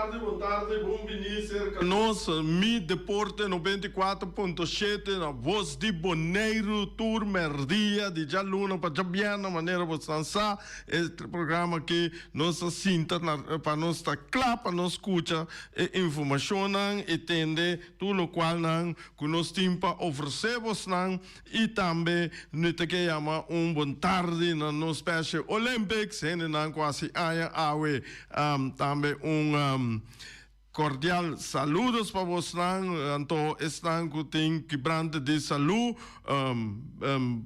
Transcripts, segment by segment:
tardi, bon tardi, bon bini serka nos Mi Deporte 94.7 na Voz di Boneiru tur merdia di djaluna pa djabièrnè manera bo esnan sa e programa aki nos ta sinta na pa nos ta kla pa nos skucha e informashonnan i tende tur lokualnan ku nos tin pa ofresé bosnan. I tambe mi ta ke yama un bon tardi na nos Special Olympics, hendenan ku hasi aña awe. Tambe un kordial saludos pa bosnan, anto esnan ku tin kibrante di salu,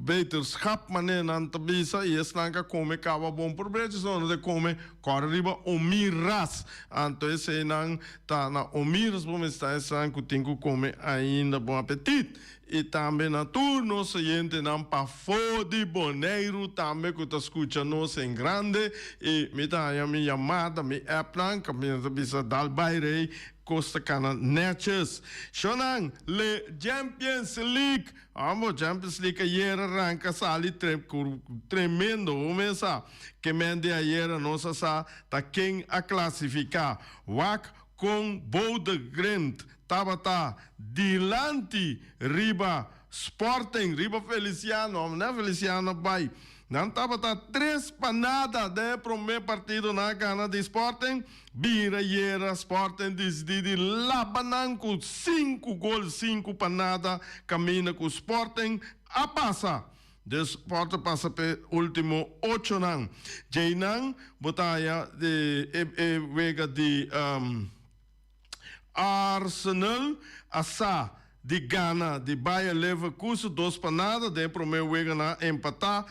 beterschap manera nan ta bisa, i esnan ku a kome kaba bon probecho, esnan no ta kome kòrda riba Omiras. Anto eseinan ta na Omiras bo mester esnan ku tin ku kome ainda. Bon apetit! I tambe na tur nos oyentenan pafó di Boneiru tambe ku ta skucha nos en grande. I mi ta haña mi yamada, mi appnan, kaminda ta bisa dal bai rei, kos ta kana nètjes. Shonnan, le Champions League! Amo, Champions League ayer a ranka sali tremendo, bo mes sa. Ke men di ayera nos a sa ta ken a klasifiká. Wak kon Bodø Glimt tabata dilanti riba Sporting, riba Feliciano, ne Feliciano bai. Nan tabata tres pa nada den e prome partido nan a gana di Sporting, bira yera Sporting disidi di laba nan ku sinku gol, 5-0 kaminda ku Sporting a pasa. Dus Sporting pasa p'e ultimo ochonan. Djeinan bo ta haña e wega di. Arsenal a sa di gana di Bayer Leverkusen 2-0 den e prome wega nan a empata.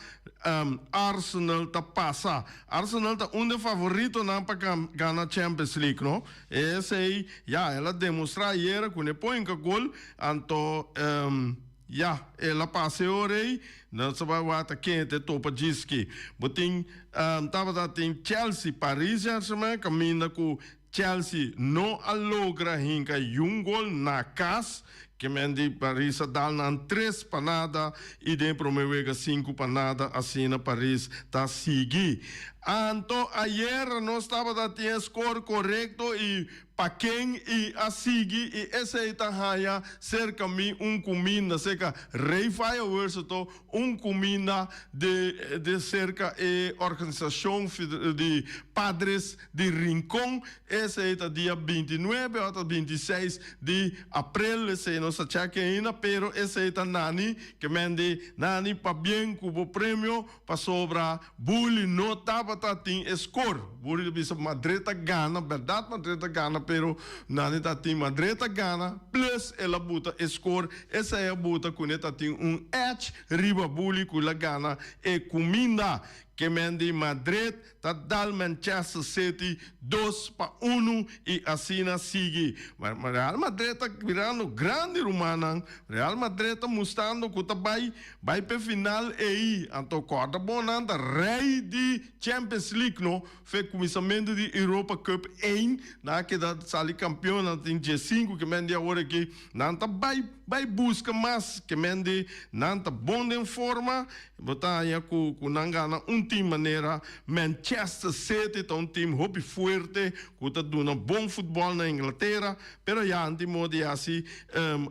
Arsenal ta pasa. Arsenal ta un den favoritonan pa gana Champions League no. Esey ya el a demostra ayera cu ne por hinca gol anto ya el a pasa e ora ey. Nan sa bay wak ta ken te topa djiski. Bo tin tabata tin Chelsea Paris Saint Germain caminda cu Chelsea no a logra hinka yun gol na kas, ke men di Paris a dal nan 3-0 i den prome wega 5-0, asina Paris ta sigui. Anto ayera nos tabata tin e skor korekto i pa ken i a sigui i esei ta haña serka mi un kuminda serka Rey Fireworks to Un kuminda de de serka e organisashon di Padres di Rincon. Esei ta dia 29 òf ta 26 di aprel, esei nos ta chèk ainda, pero esei ta nani ke men di nani pabien ku bo premio pasobra Bully no tabata tin e skor. Bully ta bisa Madrid ta gana, bèrdat Madrid ta gana, pero nani ta tin Madrid ta gana plus el a buta e skor. Esei a buta kuné ta tin un edge riba Bully ku la gana e kuminda. Ke men di Madrid ta dal Manchester City 2-1 i asina sigui. Real Madrid ta birando grandi rumannan. Real Madrid ta mustrando ku ta bai bai p'e final ei. Anto kòrda bon nan ta rei di Champions League no. Fe kuminsamentu di Europa Cup ein nan a keda sali kampion nan tin 15 ke men di awor aki. Nan ta bai bai buska mas ke men di nan ta bon den forma. Bo ta haña ku ku nan gana un team manera Manchester City ta un team hopi fuerte ku ta duna bon futbòl na Inglatera. Pero ya anti modi hasi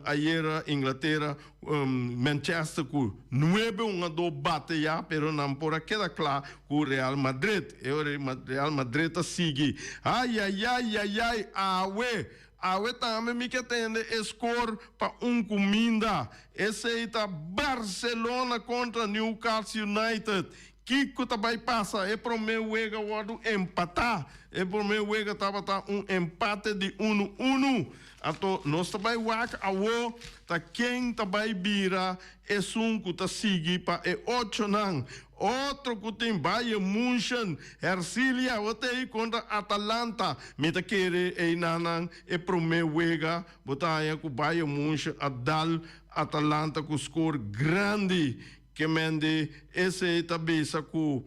ayera Inglatera Manchester ku nuebe hungadó bate ya pero nan por a keda kla ku Real Madrid. E ora Real Madrid ta sigui. Ayayayayay awe Awe tambe mi ke tende e skor pa un kuminda. Esei ta Barcelona kontra Newcastle United. Kiko ta bai pasa? E promé wega wòrdu empatá. E promé wega tabata un empate di 1-1. Anto nos ta bai wak awo ta ken ta bai bira esun ku ta sigui pa e ochonan. Otro ku tin Bayern Munchen, Hersilia awo ta ei kontra Atalanta. Mi ta kere einanan e promé wega bo ta haña ku Bayern Munchen a dal Atalanta ku skor grandi. Ke men di esei ta bisa ku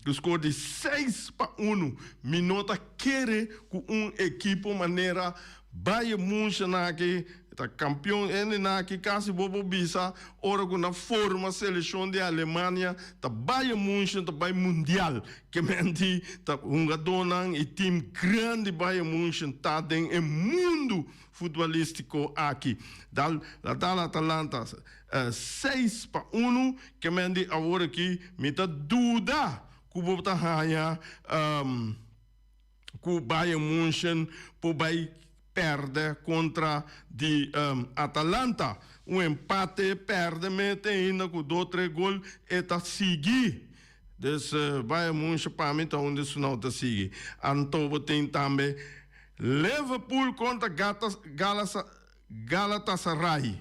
ku skor di 6-1. Mi no ta kere ku un ekipo manera. Bayern München aki ta kampion hendenan aki kasi bo por bisa ora ku nan forma selekshon di Alemania ta Bayern München ta bai mundial. Ke menti ta hungadónan i tim grandi Bayern München ta den e mundu futbolístiko aki. Dal la dal Atalanta 6-1. Ke menti awor aki mi ta duda ku bo ta haña ku Bayern München por bai pèrdè kontra di Atalanta. Un empate pèrdè mete ainda ku dos tres gol e ta sigui. Dus Bayern München pa mi ta un di esunnan ta sigui. Anto bo tin tambe Liverpool kontra Galatasaray.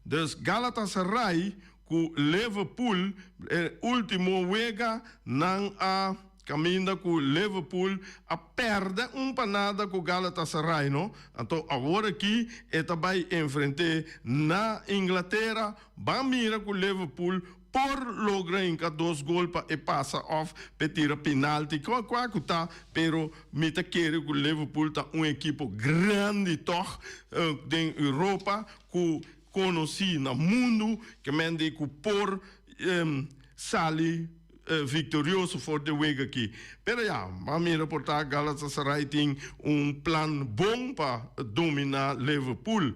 Dus Galatasaray ku Liverpool e ultimo wega nan a kaminda ku Liverpool a pèrdè un pa nada ku Galatasaray no. Anto awor aki e ta bai enfrent'é na Inglatera. Ban mira ku Liverpool por logra hinka dos gol pa e pasa òf p'e tira pinalti kua kua ku ta, pero mi ta kere ku Liverpool ta un ekipo grandi tòg den Europa ku konosí na mundu ke men di ku por sali viktorioso for di e wega aki. Pero ya, ban mira por ta Galatasaray tin un plan bon pa dominá Liverpool.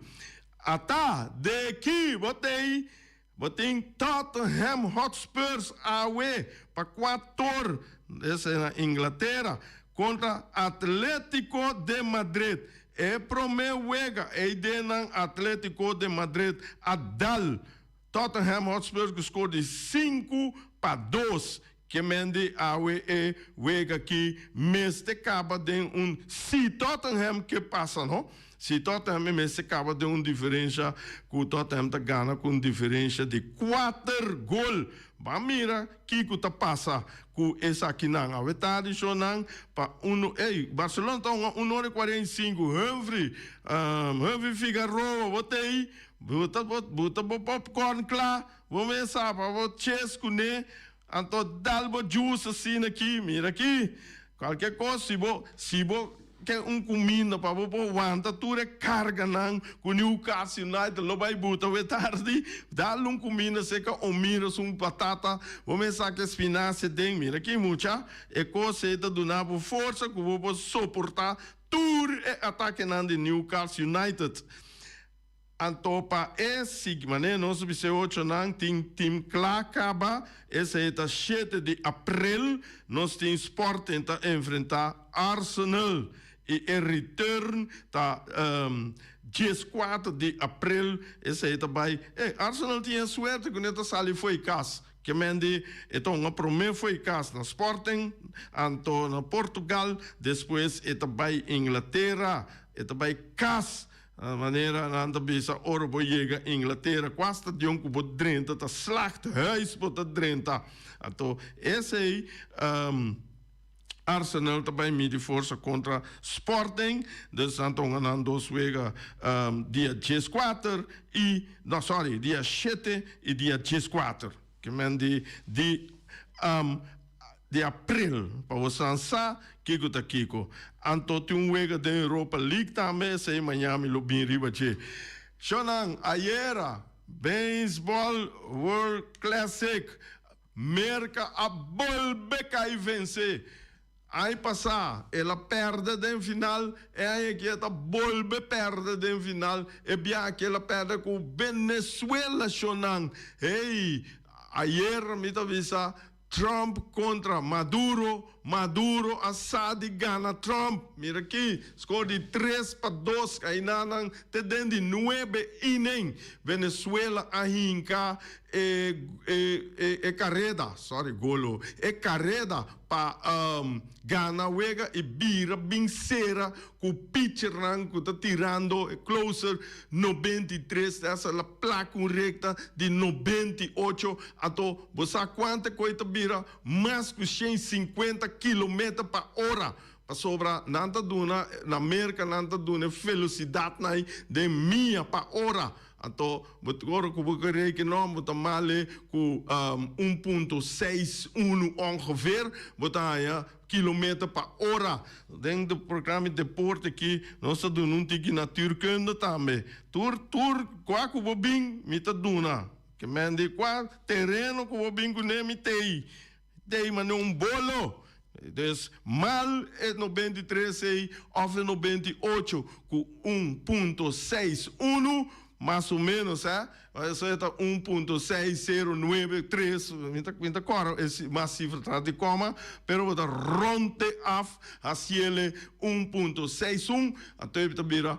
Ata de ki bo tei Bo tin Tottenham Hotspurs awe pa kuator, esei na Inglatera, kontra Atletico de Madrid. E promé wega ei den nan Atletico de Madrid a dal Tottenham Hotspurs ku skor di 5-2. Ke men di awe e wega ki mester kaba den un si Tottenham ke pasa no. Si Tottenham e mester kaba den un diferensha ku Tottenham ta gana ku un diferensha di kuater gol. Ban mira kiko ta pasa ku esakinan. Awe tardi shownan pa uno ey Barcelona ta hunga un ora i 45 Humphrey Humphrey Figaroa bo ta ey bo ta bo ta bo popcorn kla bo mesa pa bo ches kuné. Anto dal bo juice asina aki, mira aki, cualkier cos si bo, si bo ke un cuminda pa bo por wanta tur e carganan cu Newcastle United lo bay buta awe tardi, dal un cuminda seca o mira su un patata, bo mes saca e spinazie den, mira aki mucha, e cos ey ta duna bo forsa cu bo por soporta tur e atakenan di Newcastle United. Anto pa e sigui manera nos bisa e ochonan tin tim kla kaba, esei ta shete di aprel nos tin Sporting ta enfrenta Arsenal i e return ta 14 di aprel, esei ta bai e Arsenal tin e suerte ku ne ta sali fo'i kas, ke men di e ta hunga prome fo'i kas na Sporting anto na Portugal despues e ta bai Inglatera e ta bai kas. Manera nan ta bisa ora bo yega Inglatera kua stadion ku bo drenta ta slachthuis bo ta drenta. Anto esei Arsenal ta bai midi forsa kontra Sporting dus nan ta hunga nan dos wega dia 14 i no sorry dia 7 i dia 14. Ke men di di di april pa bosan sa kiko ta kiko. Anto tin un wega den Europa League tambe esei maña mi lo bin riba dje. Shownan ayera Baseball World Classic Merca a bolbe kai vense. Aña pasá el a pèrdè den final, e aña aki e ta bolbe pèrdè den final, e bia aki el a pèrdè ku Venezuela shownan. Hey, ayer mi ta bisa Trump kontra Maduro, Maduro a sa di gana Trump. Mira aki, skor di 3-2, ainanan te den di nuebe inning Venezuela a hinka e e e kareda, sorry golo, e kareda pa gana wega y bira bin cera cu pitchernan cu ta tirando e closer 93 esa la plak un recta di 98 anto bo sa cuanto e coy ta bira mas cu 150 kilometer pa ora pasobra nan ta duna na Merca nan ta duna e velocidad nan den mia pa ora. Anto bo ora ku bo reken no bo ta male ku 1.61 ongeveer bo ta haña kilometer pa ora. Den de programa di deporte aki nos ta duna un tiki natuurkunde tambe. Tur tur kua ku bo bin mi ta duna. Ke men di kua tereno ku bo bin kuné mi tei. Tei manera un bolo. Dus mal e 93 ei of e 98 ku 1.61 mas o menos eh. Eso e ta 1.6093 mi ta mi ta kòrda e mas sifra tras di kòma pero bo ta rònt af hasiele 1.61 anto e ta bira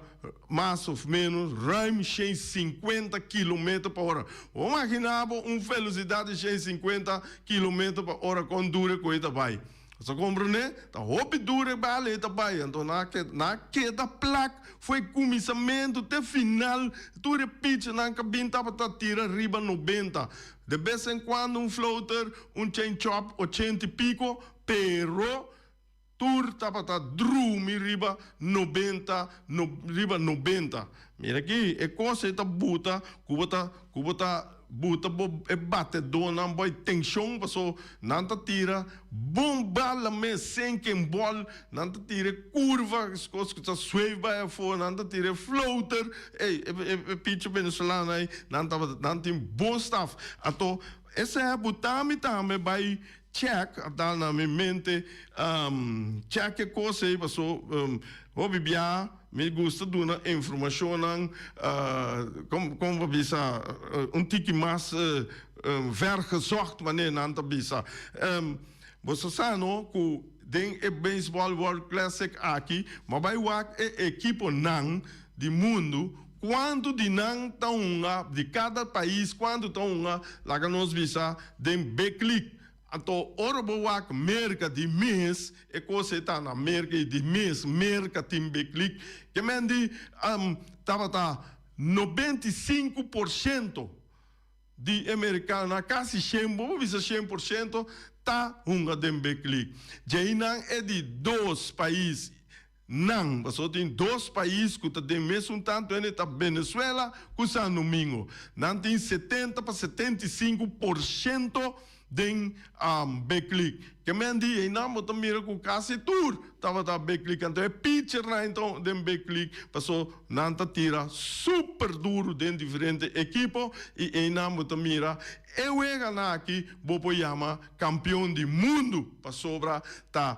mas of menos ruim 150 kilometer pa ora. Bo magina bo un velosidad di 150 kilometer pa ora kon dure ku e ta bai. Bo sa komprendé? Ta hopi dure bale e ta bai. Anto nan a keda, nan a keda plak for e kuminsamentu te final. Tur e pitchernan ku a bin tabata tira riba 90. De bes en kuando un floater, un change up 80 i piko, pero Tur tabata drumi riba 90, no, riba 90. Mira aki, e kos ei ta buta ku bo ta, ku bo ta buta bo e batedónan bo e tenshon paso nan ta tira bon bala mes, sinking ball, nan ta tira e kurva, kos ku ta sweef bai afó, nan ta tira e floater, ey, e, e, e pitcher venezolano ei, nan tabata, nan tin bon staf. Anto, esei a buta mi tambe bai Check a dal na mi mente check e cos ey paso hopi bia mi gusta duna informacionnan como pa bisa un tiki mas vergezocht manera nan ta bisa. Boso sa no cu den e Baseball World Classic aki bo a bay wak e ekiponan di mundu cuanto di nan ta hunga di cada pais cuanto ta hunga laga nos bisa den Big League. Anto ora bo wak Merca di mes e cos ei ta na Merca y di mes Merca tin Big League ke men di tabata 95% di e mericanonan casi shen bo por bisa 100% ta hunga den Big League. Djeinan e di dos pais Nan, pasobra tin dos pais ku ta den mesun tantu hende ta Venezuela ku San Domingo. Nan tin 70 pa 75% den Big League. Ke men di einan bo ta mira ku kasi tur tabata Big League. Anto e pitchernan enton den Big League paso nan ta tira super duru den diferente ekipo i einan bo ta mira e weganan aki bo por yama kampion di mundu pasobra ta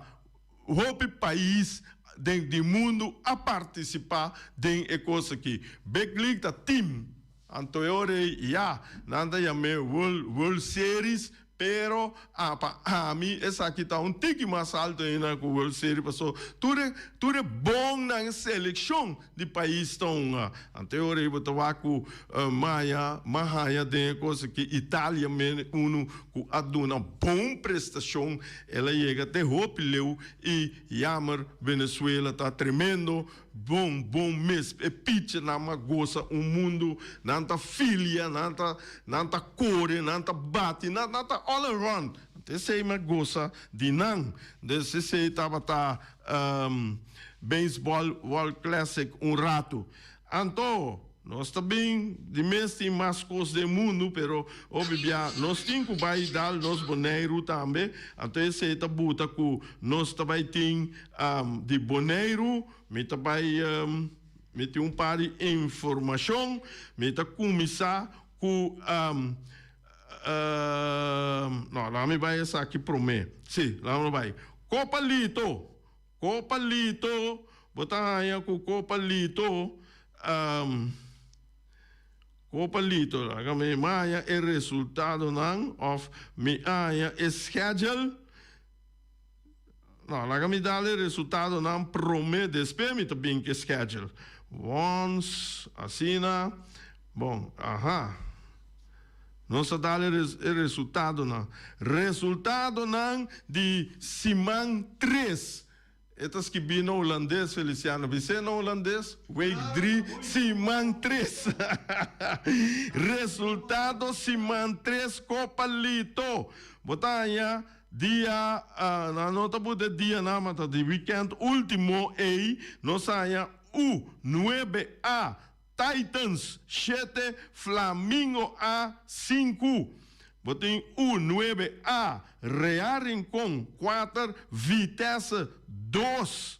Hopi pais den di mundu a partisipá den e kos aki. Big League ta team, anto e ora ei ya nan ta yam'é World World Series, pero a pa ami esaki ta un tiki mas alto ainda ku World Series paso tur e tur e bonnan e selekshon di pais ta hunga. Anto e ora ei bo ta wak ku maya mahaña den e kos aki Italia men unu ku a duna bon prestashon. El a yega te hopi leu i yamer Venezuela ta tremendo bon bon mes e pitchernan a gosa un mundu nan ta filia nan ta nan ta kore nan ta bati nan nan ta all around esei mi a gosa di nan dus esei tabata Baseball World Classic un ratu anto nos ta bin di mes tin mas kos den mundu pero hopi bia nos tin ku bai dal nos Boneiru tambe anto esei ta buta ku nos ta bai tin di Boneiru mi ta bai mi tin un par di informashon mi ta kuminsá ku no laga mi bai esaki promé si laga mi bai Kopa Lito. Kopa Lito, bo ta haña ku Kopa Lito, Kopa Lito, laga mi haña e resultadonan òf mi haña e schedule. No, laga mi dal e resultadonan promé, despues mi ta bin ku e schedule. Wons, asina, bon, aha. Nos a dal e resultadonan. Resultadonan di siman 3. E ta skibí na hulandes, Feliciano. Bis'é na hulandes? Week 3, siman 3. Resultado siman 3 Copa Lito. Bo ta haña dia, nan no ta buta e dianan, ma ta di weekend ultimo ei, nos a haña U 9 A. Titans shete, Flamingo A sinku. Bo tin U nuebe A, Real Rincon kuater, Vitesse dos.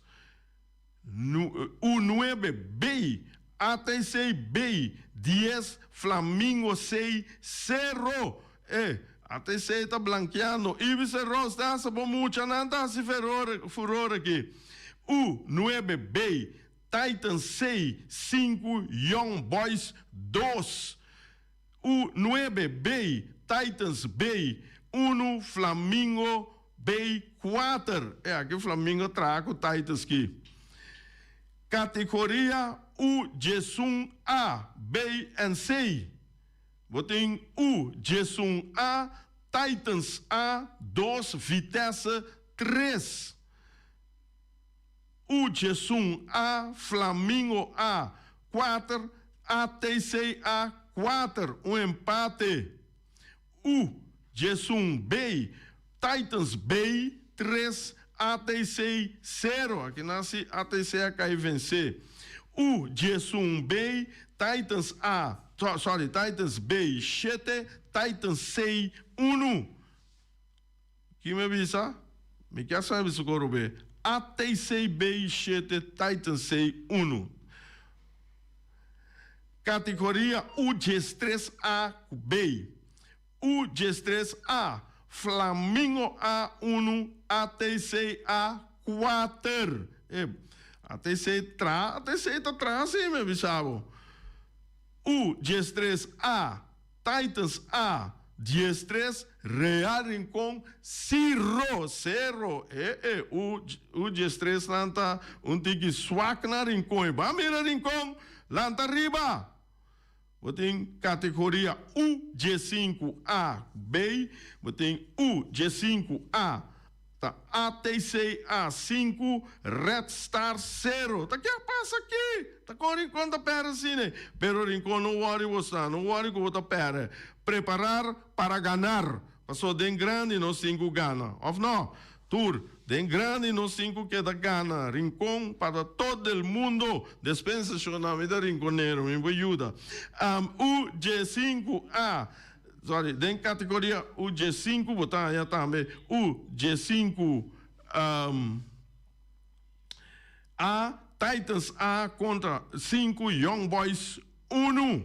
U nuebe B, ATC B dies, Flamingo C sero. E, ATC ta blankeando. Ibis e Rose ta hasi bo muchanan ta hasi furor aki. U nuebe B, Titans C sinku, Young Boys dos. U nuebe B, Titans B unu, Flamingo B kuater. E aki Flamingo traha ku Titans ki. Kategoria U11 A, B en C. Bo tin U11 A, Titans A dos, Vitesse tres. U11 A, Flamingo A kuater, ATC A kuater, un empate. U11 B, Titans B tres, ATC sero. Aki nan si ATC a kai vensé. U11 B, Titans A, sorry, Titans B shete, Titans C unu. Ki mi a bisa? Mi kier sa bisa ku Robé. ATC B shete, Titans C unu. Kategoria U13 A ku B. U13 A, Flamingo A unu, ATC A kuater. E, ATC tra, ATC ta traha si mi a bisa bo. U13 A, Titans A diestres, Real Rincon siro, sero. E e U U diestres nan ta un tiki swak na Rincon. E ban mira Rincon, lanta riba! Bo tin kategoria U diesinku A B, bo tin U diesinku A Ta ATC A sinku, Red Star sero. Ta ke a pasa aki? Ta kon Rincon ta perde asina? Pero Rincon no wori bo sa, no wori ku bo ta perde. Preparar para ganar. Paso den grandi nos tin ku gana, of no? Tur, den grandi nos tin ku keda gana. Rincon para todo el mundo. Despensa shona, mi ta rinconero, mi por yuda. U diesinku A. Sorry, den categoria U diesinku bo ta haña tambe U diesinku A, Titans A kontra sinku Young Boys unu.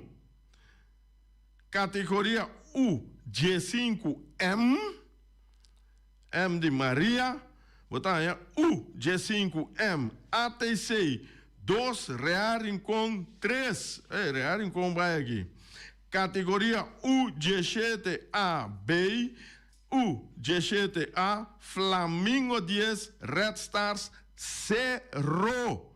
Categoria U diesinku M, M di Maria, bo ta haña U diesinku M, ATC dos, Real Rincon tres. Ey, Real Rincon bai aki. Kategoria U diesshete A B, U diesshete A, Flamingo dies, Red Stars sero.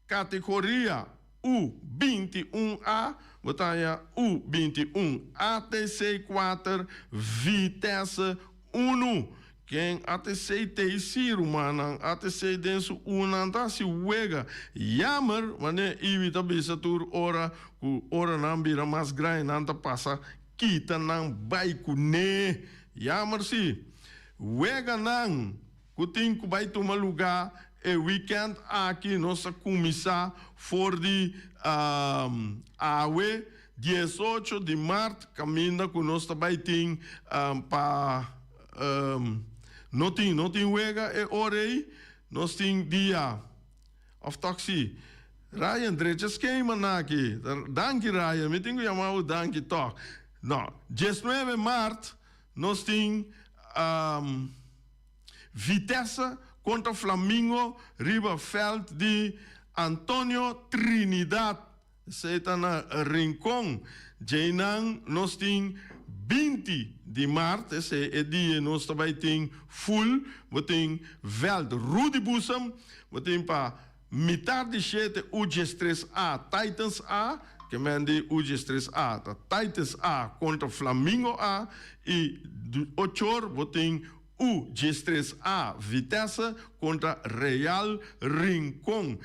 Kategoria U binti un A, bo ta haña U binti un ATC kuater, Vitesse unu. Ken ATC tei si rumannan, ATC den su unan ta hasi wega. Jammer, manera Iwi ta bisa tur ora ku ora nan bira mas grandi nan ta pasa kita nan bai kuné. Jammer si. Weganan ku tin ku bai tuma lugá e weekend aki nos ta kuminsá for di awe diesocho di mart kaminda ku nos ta bai tin pa No tin, no tin wega e ora ei. Nos tin dia of tok si. Ryan, drecha skema naki. Danki Ryan, mi tin ku yama bo danki tok. No, diesnuebe mart nos tin Vitesse kontra Flamingo riba vèlt di Antonio Trinidad. Esei ta na Rincon. Djeinan nos tin binti di mart, esei e dia nos ta bai tin full, bo tin veld Rudy Boesem, bo tin pa mitar di shete U diestres A Titans A, ke men di U diestres A ta Titans A kontra Flamingo A i ochor bo tin U diestres A Vitesse kontra Real Rincon.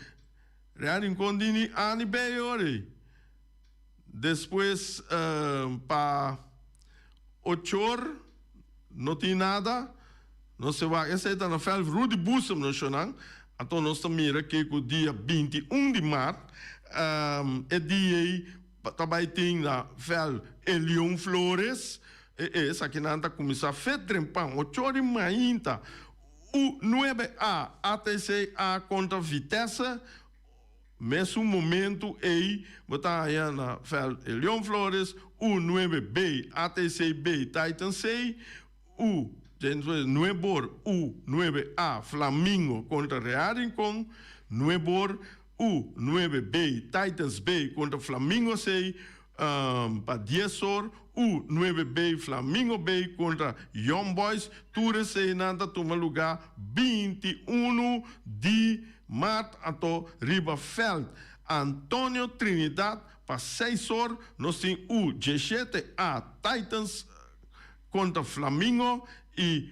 Real Rincon di ni A ni B ori. Despues pa ochor no tin nada. Nos ta wak esei ta na vèlf Rudy Boesem nos shownan. Anto nos ta mira ke ku dia binti un di mart. E dia ei ta bai tin na vèlt Elion Flores. E esakinan ta kuminsá fet trempan, ocho di mainta. U nuebe A, ATC A kontra Vitesse. Mesun momentu ei bo ta haña na vèlt Elion Flores, U nuebe B, ATC B, Titans C. U nuebor U nuebe A Flamingo kontra Real Rincon, nuebor U nuebe B Titans B kontra Flamingo C, pa dies or U nuebe B Flamingo B kontra Young Boys. Tur eseinan ta tuma lugá 21 di mart anto riba vèlt Antonio Trinidad pa seis or nos tin U 17 A Titans Kontra Flamingo i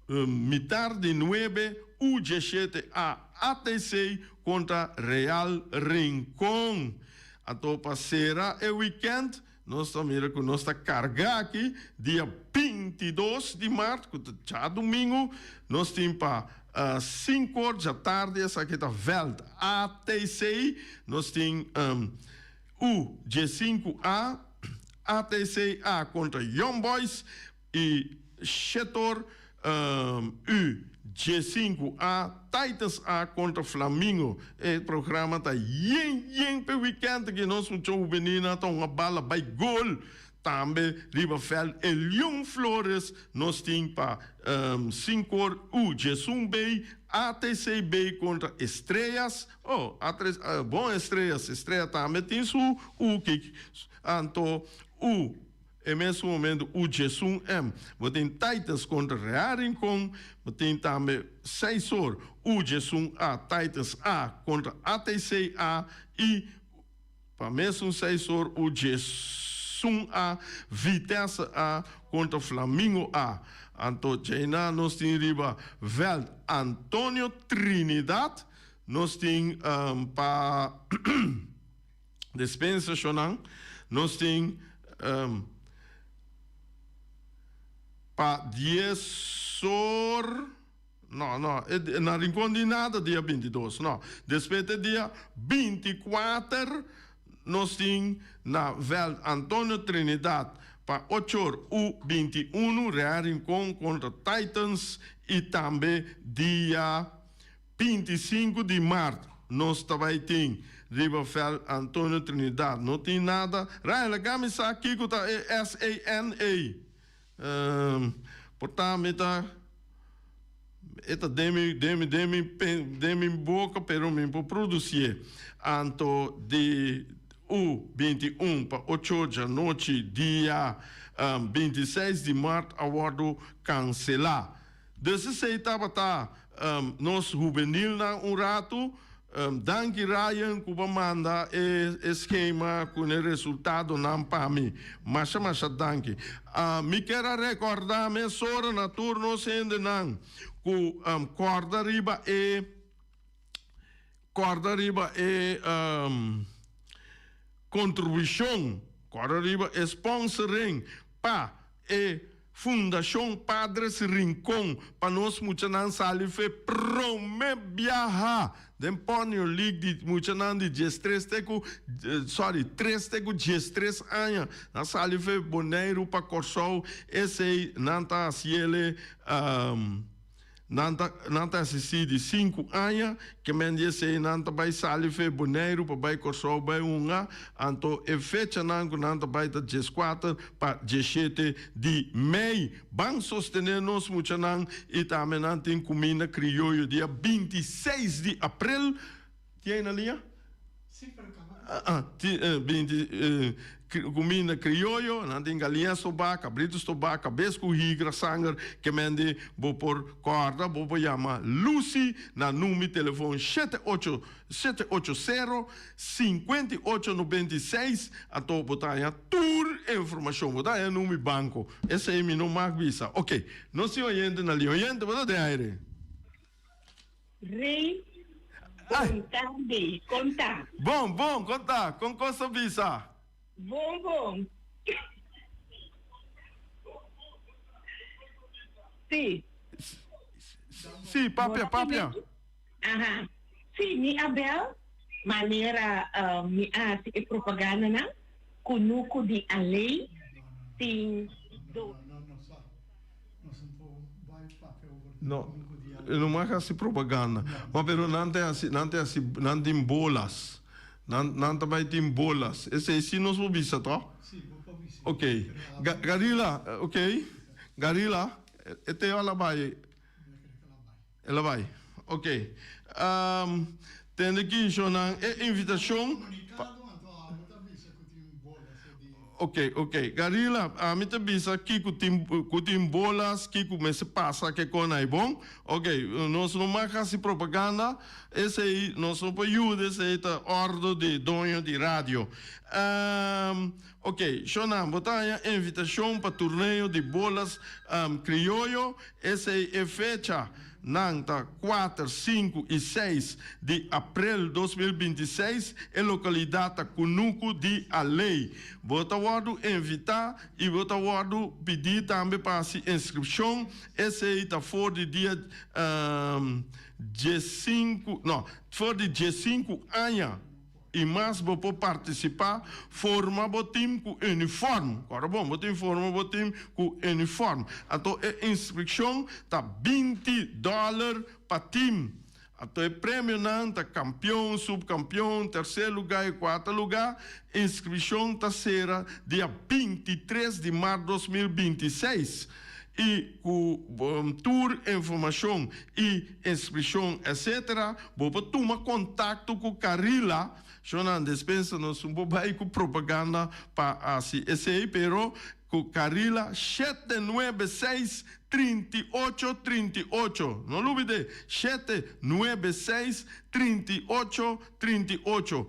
mitar di nuebe U 17 A ATC kontra Real Rincon. Anto pa sera e wikènt nos ta mira ku nos ta kargá aki dia 22 di mart ku ta djadumingu nos tin pa sinku or djatardi esaki ta vèlt ATC nos tin U 15 A ATC A kontra Young Boys i Shetor U 15 A Titans A kontra Flamingo. E programa ta yen yen p'e wikènt aki nos mucha hubenilnan ta hunga bala bai gol. Tambe riba vèlt Elion Flores nos tin pa sinkor U 11 B ATC B kontra Estrellas. Oh, a bon Estrellas, Estrella tambe tin su U kik. Anto U e mesun momento U 11 M. Bo tin Titans kontra Real Rincon, bo tin tambe seis or U 11 A Titans A kontra ATC A i pa mesun seis or U 11 A Vitesse A kontra Flamingo A. Anto djaina nos tin riba vèlt Antonio Trinidad, nos tin pa Dispensashonnan nos tin pa dies or, no, no, na Rincon di nada dia 22, no. Despues te dia 24 nos tin na veld Antonio Trinidad pa ocho or u 21 Real Rincon kontra Titans i tambe dia 25 di mart nos ta bai tin riba veld Antonio Trinidad. No tin nada. Ryan, laga mi sa kiko ta e SANA. Por ta mi ta e ta den mi den mi den mi den mi boka pero mi por producié. Anto di U 21 pa ocho djanochi dia 26 di mart a wordo cancela. Dus esei tabata nos hubenilnan un ratu. Danki Ryan ku bo manda e skema ku e resultadonan pa mi. Masha masha danki. Mi kier a rekòrdá mesora na tur nos hendenan ku kòrda riba e kòrda riba e kontribushon, kòrda riba e sponsoring pa e Fundashon Padres Rincon pa nos muchanan sali fe prome biaha den Ponyo League di muchanan di 13 te ku sorry tres te ku 13 aña nan sali fe Boneiru pa Kòrsou esei nan ta hasiele Nan ta nan ta asistí di sinku aña, ke men di esei nan ta bai sali fe Boneiru pa bai Kòrsou bai hunga, anto e fechanan ku nan ta bai ta 14 pa 17 di mei. Ban sostené nos muchanan i tambe nan tin kuminda krioyo dia 26 di aprel. Tin ei na liña? Tin kuminda krioyo, nan tin galiña stobá, kabritu stobá, kabes ku higra, sanger, ke mende bo por kòrda, bo por yama Lucy na number di telefòn shete ocho, shete ocho sero, 58 96, anto bo ta haña tur informashon, bo ta haña number di banko, esei mi no mag bisa. Oke, nos tin oyente na liña, oyente bo ta den aire? Rey, Bon tardi, kon ta? Bon, bon, kon ta? Kon kos ta bisa? Bon, bon. Sí. Sí, papia, papia. Aha. Sí, mi a bel. Manera mi a hasi e propagandanan, Kunuku di Alei tin dos. No, e no mag hasi propaganda. Ma pero nan ta hasi, nan ta hasi, nan tin bolas. Nan, nan ta bai tin bolas. Esei si nos por bisa toh? Ok. Garila, ok. Garila, e te a la bai. El a bai. Ok. Tende ki shownan e invitashon pa. Ok, ok. Garila, ami ta bisa kiko tin ku tin bolas, kiko mester pasa ke kon ai bon. Ok, nos no mag hasi propaganda, esei nos no por yuda, esei ta ordo di doño di radio. Ok, shownan, bo ta haña invitashon pa torneo di bolas krioyo. Esei e fecha nan ta kuater, sinku i seis di aprel 2026. E lokalidat ta Kunuku di Alei. Bo ta wòrdu invitá i bo ta wòrdu pidí tambe pa hasi inskripshon. Esei ta for di dia diesinku, no, for di diesinku aña. I mas bo por partisipá, forma bo tim ku uniform. Kòrda bon, bo tin forma bo tim ku uniform. Anto e inskripshon ta 20 dòler pa tim. Anto e premionan ta kampion, supkampion, terser lugá i kuarta lugá. Inskripshon ta sera dia 23 di mart 2026. I ku tur informashon i inskripshon etcetera bo por tuma kontakto ku Carila. Shownan despensa nos un por bai ku propaganda pa hasi esei pero ku Carila 796 38 38 no lubid'é 796 38 38.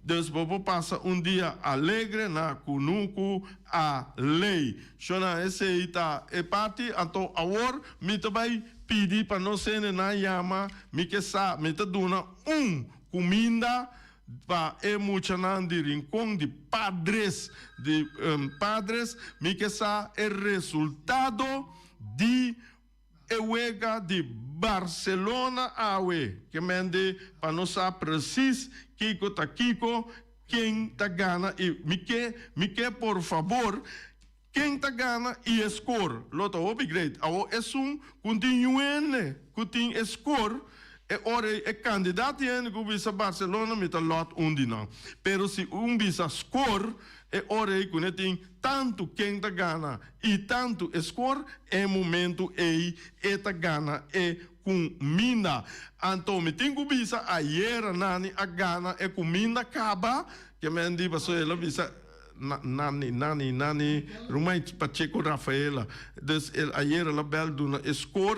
Dus bo por pasa un dia alegre na Kunuku a Lei. Shona esei ta e parti, anto awor mi ta bai pidi pa nos hendenan yama, mi ke sa, mi ta duna un kuminda pa e muchanan di Rincon di Padres, di Padres, mi ke sa e resultado di E wega di Barcelona awe ke mende pa no sa precies kiko ta kiko, ken ta gana y mi ke mi ke por fabor ken ta gana y e score lo ta hopi great. Awo esun ku tin yuende ku tin e score e ora ey e kandidat di hende ku bisa Barcelona mi ta lot un di nan pero si un bisa score e ora ey ku ne tin Tantu ken ta gana i tantu e skor, e momentu ei e ta gana e kuminda. Anto mi tin ku bisa ayera Nani a gana e kuminda kaba, ke men di pasobra el a bisa Nani, Nani, Nani Rumai Pacheco Rafaela. Dus el ayera el a bel duna e skor.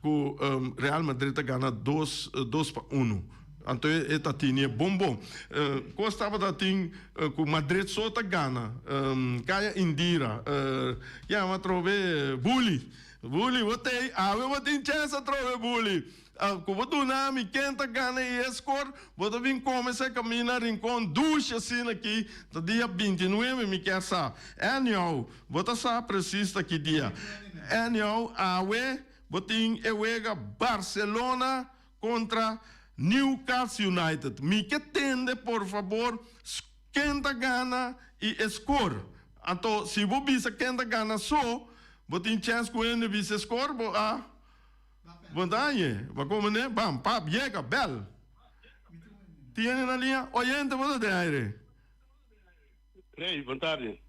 Ku Real Madrid ta gana dos dos pa unu. Anto e ta tini e bon bon. Kos tabata tin ku Madrid so ta gana. Kaya Indira yama atrobe Bully. Bully bo tei awe bo tin chèns atrobe Bully. Ku bo duna mi ken ta gana i e skor bo ta bin kome esei kaminda Rincon dushi asina aki ta dia 29 mi kier sa. Anyhow Bo ta sa precies ta ki dia. Anyhow, awe bo tin e wega Barcelona contra Newcastle United. Mi ke tende por fabor ken ta gana y e score. Anto si bo bisa ken ta gana so, bo tin chance cu hende bisa e score, bo a bo ta hañe. Bo a come ne? Bam, pap, yega, bel. Tin hende na liña? Oyente bo ta den aire. Rey, bon tardi.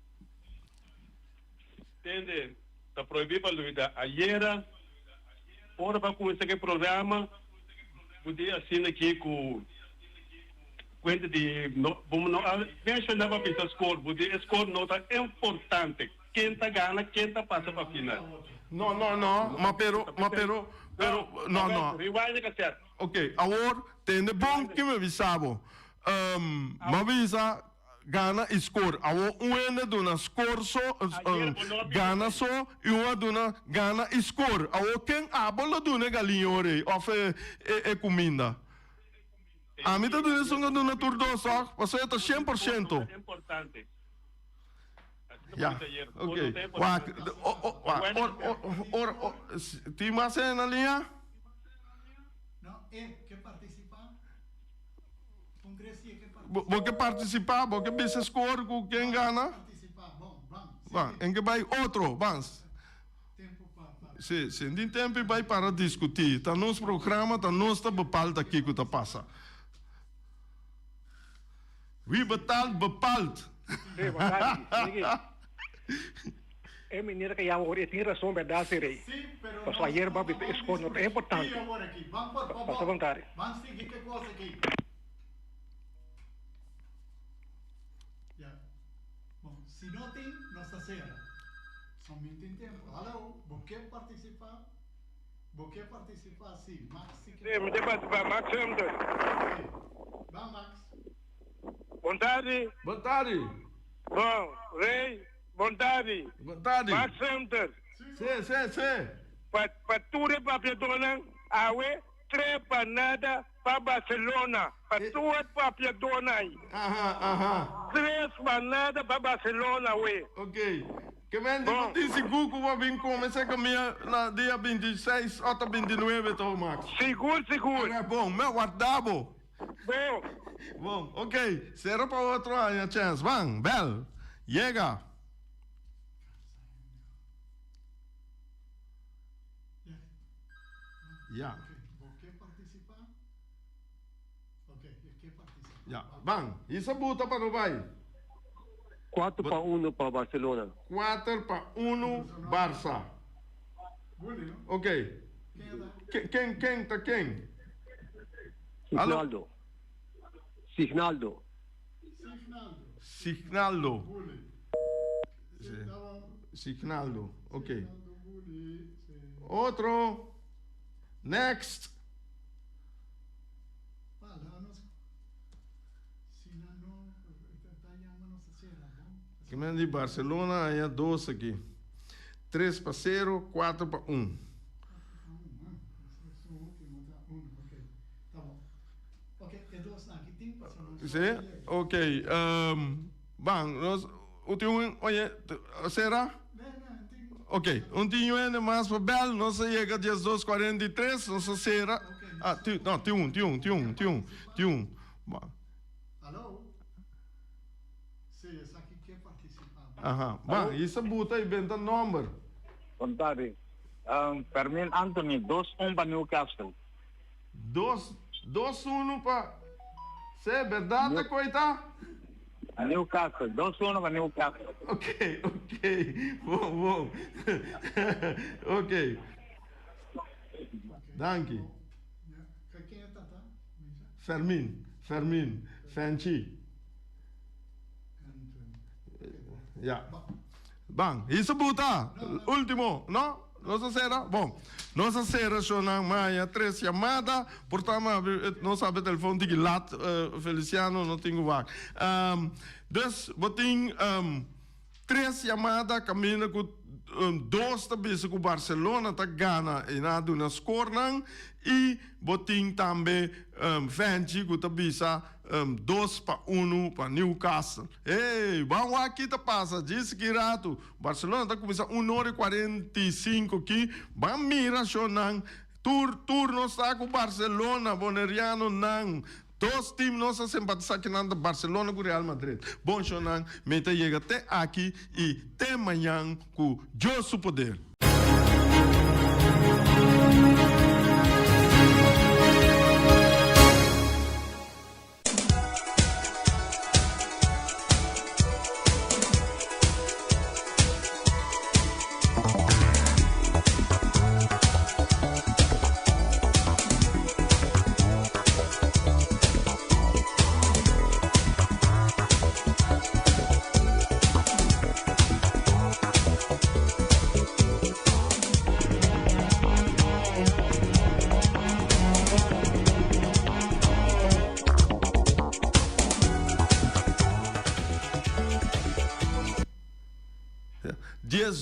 Tende, ta prohibí pa lubidá. Ayera, ora pa kuminsá ku e programa, bo di asina aki ku kuenta di no, bo no a menshoná pa bisa skor, bo di e skor no ta importante, ken ta gana, ken ta pasa pa final. No, no, no, ma pero, ma pero, pero, no, no. Rewind e kasèt. Ok, awor tende bon ki mi a bisa bo. Mi a bisa gana i skor. Awor un hende duna skor so, gana so, i un a duna gana i skor. Awor ken abo lo duna e galiña ora ei òf e kuminda? Ami ta duna esun ku a duna tur dos òg, pasobra e ta 100%. Ya, ok. Wak, wak, ora, ora, tin mas hende na liña? No, e ke participa. Bo ke partisipá? Bo ke bisa score ku ken gana? Ban, en ke bai otro, ban. Si, si tin tempu bai para diskutí. Ta nos programa, ta nos ta bepaal ta kiko ta pasa. Wie betaalt, bepaalt. Sí, bon tardi. Migi, e meneer ke yama ora e tin rason berdad si rey. Pasobra ayer bo a bisa e score no ta importante. Pasa bon tardi. Sí, mi ta partisipá, Max Sumter. Bon tardi. Bon tardi. Bon, Rey, bon tardi. Bon tardi. Max Sumter. Sí, sí, sí. Pa, pa tur e papiadónan, awe tres pa nada pa Barcelona. Pa tur e papiadónan ei. Aha, aha. Tres pa nada pa Barcelona awe. Ok. Ke men di bo tin sigur ku bo a bin kome serka mi na dia 26 ota 29 to, Max? Sigur, sigur. Ora bon, mi a warda bo. Bon. Bon, ok. Sera pa otro aña chens. Ban, bel. Yega. Ya. Ya, ban. Hisa buta pa no bai. Cuatro pa uno pa Barcelona. Cuater pa uno Barça. Ok. Ken, ken ta ken? Signaldo. Signaldo. Signaldo. Signaldo. Ok. Otro. Next. Kimen di Barcelona haña dos aki. Tres pa sero, cuatro pa un. Sí, ok. Ban, nos u tin un oye, sera? Ok, un tin hende mas pa bel, nos a yega 12:43, nos a sera. Ah, tin, no, tin un, tin un, tin un, tin un, tin un. Ban. Aha, ban, isa buta i benta nomber. Bon tardi. Fermin Anthony, dos un pa Newcastle. Dos, dos uno pa, se, berdad ta koita? Newcastle, dos uno pa Newcastle. Ok, ok, bon, bon. Ok. Danki. Fermin, Fermin, Fenchi. Ya. Ban, hizo buta. Ultimo, no? Nos a cera? Bon. Nos a cera shonan maya tres llamada. Por ta ma no sabe telefon tiki lat Feliciano no tin wak. Dus bo tin tres llamada caminda cu dos ta bisa cu Barcelona ta gana y nan a duna scorenan y bo tin tambe Fenchi cu ta bisa dos pa uno pa Newcastle. Hey, ban wak ki ta pasa djis ki ratu. Barcelona ta cuminsa un ora y 45 ki. Ban mira shonan. Tur tur nos ta cu Barcelona, Boneriano nan. Dos team nos a simpatisa ki nan ta Barcelona cu Real Madrid. Bon shonan, mi ta yega te aki y te mañan cu Dios su poder.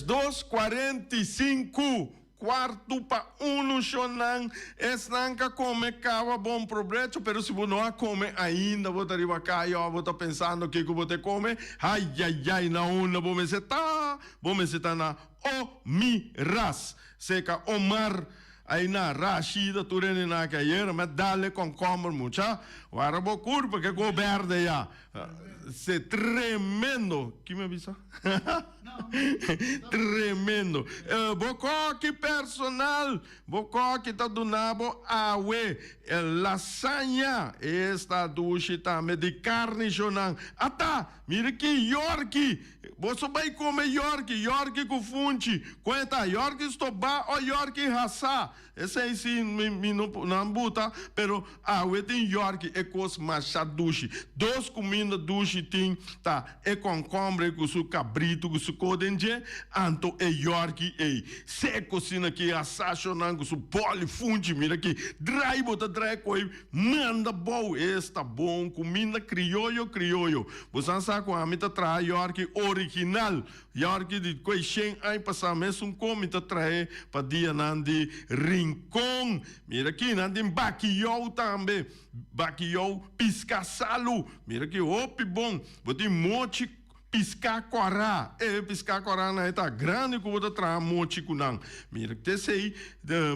12 45 Cuarto pa uno shonnan esnan ka come caba bon probrecho pero si bo no a come ainda bo ta riba caya of bo ta pensando kico bo te come hayayay na unda bo mester ta bo mester ta na Omiras seca Omar. Aina, Rashida tur hende nan aki ayera mi a dal e kònkòmber mucha. Wara bo kurpa ke ko berde ya. Se tremendo. Ki mi a bisa? Tremendo. Bo koki personal. Bo koki ta duna bo awe. Lasaña. Esta dushi tambe di karni shonan. Ata! Mira ki yorki. Boso bai kome yorki. Yorki ku funchi. Kon e ta? Yorki stobá o yorki hasá? Esei si mi mi no nan buta, pero awe tin yorki e kos masha dushi. Dos kuminda dushi tin ta e kònkòmbre ku su kabritu ku su ko den dje, anto e yorki ei. Seko asina ki asashonan ku su bòli funchi, mira ki drai bo ta drai koi manda bou. Esta bon kuminda krioyo krioyo. Bo san sa ku ami ta traha yorki original. Yorki di kue shen aña pasá mesun kon mi ta trae pa dianan di Rincon. Mira aki nan tin bakiyou tambe. Bakiyou piská salu. Mira ki hopi bon. Bo tin mochi piská kòrá. E piská kòrá nan e ta grandi ku bo ta traha mochi ku nan. Mira t'esei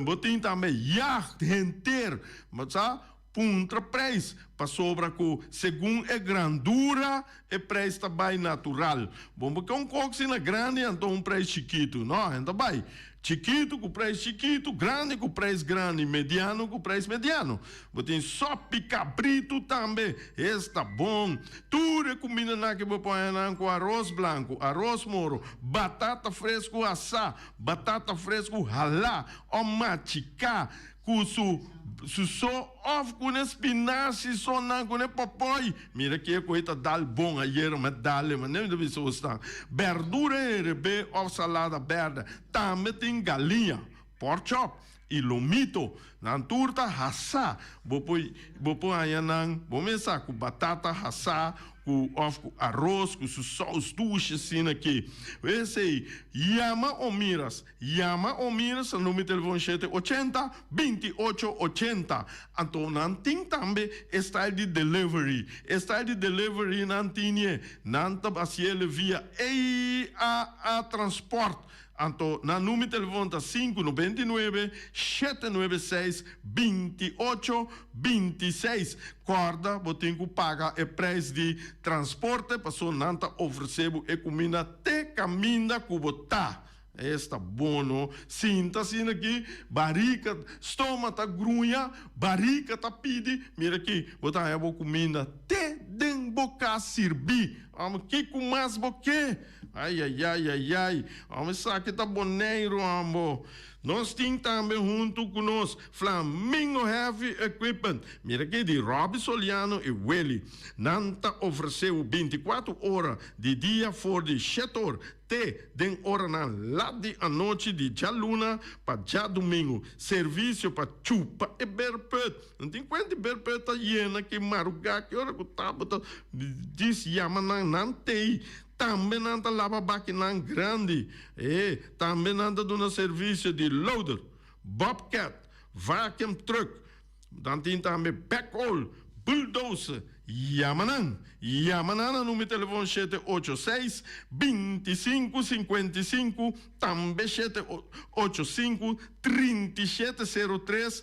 bo tin tambe yagt henter. Bo sa Puntra prijs, pasobra ku segun e grandura e prijs ta bai natural. Bon bo ke un koksi na grandi anto un prijs chikitu. No, hen ta bai chikitu ku prijs chikitu, grandi ku prijs grandi, mediano ku prijs mediano. Bo tin sopi kabritu tambe, esta bon. Tur e kumindanan ke bo por haña nan ku aros blanku, aros moro, batata fresku asá, batata fresku halá o machiká. Ku su su so of ku ne spinashi so nan ku ne popoi. Mira ke koe ta dal bon ayera mi a dal e manera mi ta bisa bo stan. Berdura herebé of salada berde. Tambe tin galiña, pork chop y lomito. Nan tur ta hasá. Bo por bo por haña nan bo mesa ku batata hasá ku of ku aros ku su sous dushi asina aki. Esei yama Omiras. Yama o mira sa number telefon shete ochenta, binti ocho ochenta. Anto nan tin tambe e style di delivery. E style di delivery nan tin e, nan ta haciele via EAA Transport. Anto nan number telefon ta sinku nobenta i nuebe, shete nuebe seis, binti ocho, binti seis. Corda bo tin cu paga e prijs di transporte paso nan ta ofrece bo e cuminda te caminda cu bo ta. Esta bon no. Sinta asina aki, barika, stoma ta gruña, barika ta pidi. Mira aki, bo ta haña bo kuminda te den bo kas sirbí. Amo, kiko mas bo ke? Ayayayayay, amo esaki ta Boneiru, amo. Nos tin tambe huntu ku nos Flamingo Heavy Equipment. Mira aki di Robby Soliano i Willy. Nan ta ofresé bo bintikuatro ora di dia for di shet or Te den oranan lat di anochi di djaluna pa djadumingu, servisio pa chupa e berput. No tin kuenta e berput ta yena ki marugá, ki ora ku tabata djis yama nan, nan tei. Tambe nan ta laba bakinan grandi. E tambe nan ta duna servisio di loader, bobcat, vacuum truck. Dan tin tambe backhoe, bulldozer, yama nan, yama nan na numero telefon shete ocho seis, 25 55, tambe shete ocho sinku, 37 sero tres,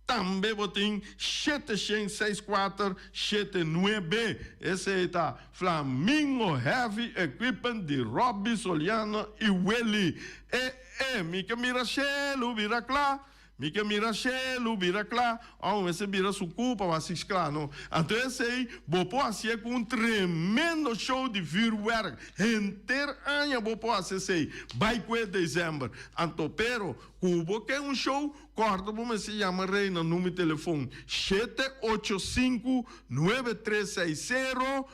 tambe bo tin shete shen seis kuater, shete nuebe. Esei ta Flamingo Heavy Equipment di Robby Soliano i Willy. E e mi ke mira shelu bira kla. Mi ke mira shelu bira kla, ò mester bira su ku pa wak si kla no. Anto esei bo por hasié ku un tremendo show di vuurwerk. Henter aña bo por hasi esei, bai ku e december. Anto pero ku bo ke un show, kòrda bo mester yama Rey na number telefon shete ocho sinku, nuebe tres seis sero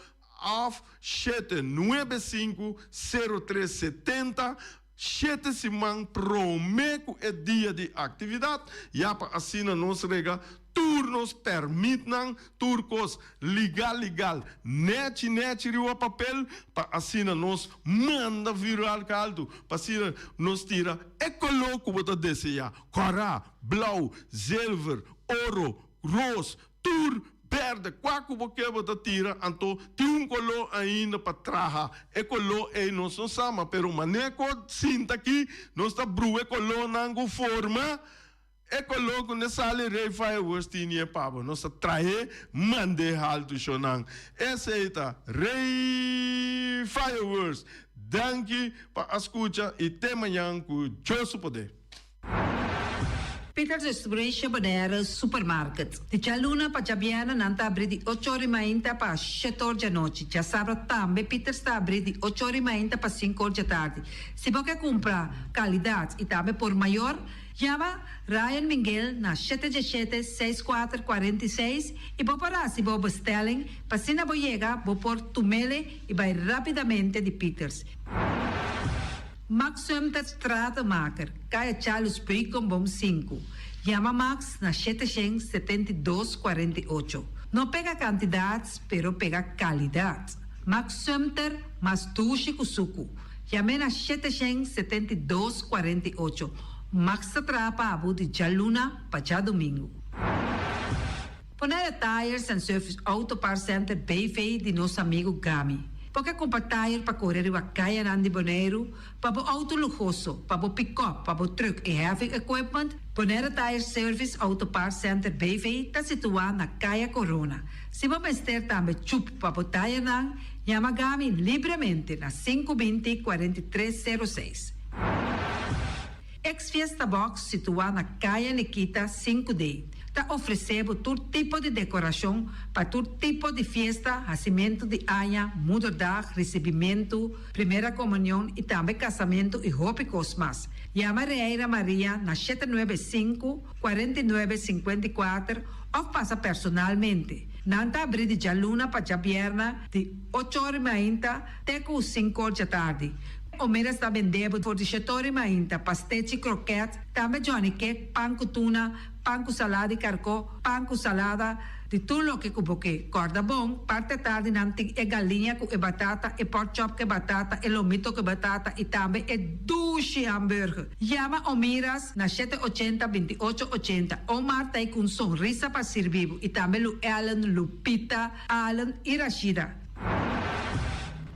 òf shete nuebe sinku, sero tres setenta. Shete siman promé ku e dia di aktividat, ya pa asina nos rega tur nos pèrmitnan, tur kos ligal ligal, nèchi nèchi riba papel, pa asina nos manda vuurwerk altu, pa asina nos tira e koló ku bo ta deseá, kòrá, blou, zilver, oro, ros, Tur berde, kua ku bo ke bo ta tira, anto tin un koló ainda pa traha. E koló ei nos no sa, ma pero manera ku sinta aki nos ta brua e kolónan ku forma. E koló ku ne sali Rey Fireworks tin e pa bo. Nos ta trahe mand'é haltu shonnan. Esei ta Rey Fireworks. Danki pa a skucha i te mañan ku Dios su poder. Peters Distribution Bonaire Supermarket. Di djaluna pa djabièrnè nan ta abrí di ocho or i mainta pa shete or djanochi. Djasabra tambe Peters ta abrí di ocho or i mainta pa sinku or djatardi. Si bo ke kumpra kalidat i tambe por mayor, Yama Ryan Minguel na shete djeshete seis kuater 46 i bo por hasi bo bestelling pa asina bo yega bo por tumele i bai rapidamente di Pieters. Max Sumter Stratenmaker, Kaya Charles Beukenboom sinku. Yama Max na 772 48. No pega kantidat pero pega kalidat. Max Sumter mas dushi ku suku. Yam'é na 772 48. Max ta traha pa abo di djaluna pa djadumingu. Bonaire Tires and Service Auto Parts Center BV di nos amigu Gami. Bo ke kumpra tire pa kore riba kayanan di Boneiru, pa bo auto luhoso, pa bo pikòp, pa bo trùk i heavy equipment? Bonaire Tire Service Auto Parts Center BV ta situá na Kaya Corona. Si bo mester tambe chup pa bo tirenan, yama Gami libremente na 520 43 06. Ex Fiesta Box situá na Kaya Nikita 5D ta ofresé bo tur tipo di dekorashon pa tur tipo di fiesta, hasimentu di aña, moederdag, risibimentu, primera komunion i tambe kasamentu i hopi kos mas. Yama Reira Maria na 795 49 54 òf pasa personalmente. Nan ta abrí di djaluna pa djabièrna di ocho or i mainta te ku sinku or djatardi. Omeras ta bende bo for di shete or i mainta, pastechi, kroket, tambe johnny cake, pan ku tuna, pan ku salada di karkó, pan ku salada, di tur loke ku bo ke. Kòrda bon, parti atardi nan tin e galiña ku e batata, e pork chop ku e batata, e lomito ku e batata i tambe e dushi hamburger. Yama Omiras na shete ochenta 28 80. Omar ta ei ku un sonrisa pa sirbi bo i tambe Lu Ellen, Lupita, Allen i Rashida.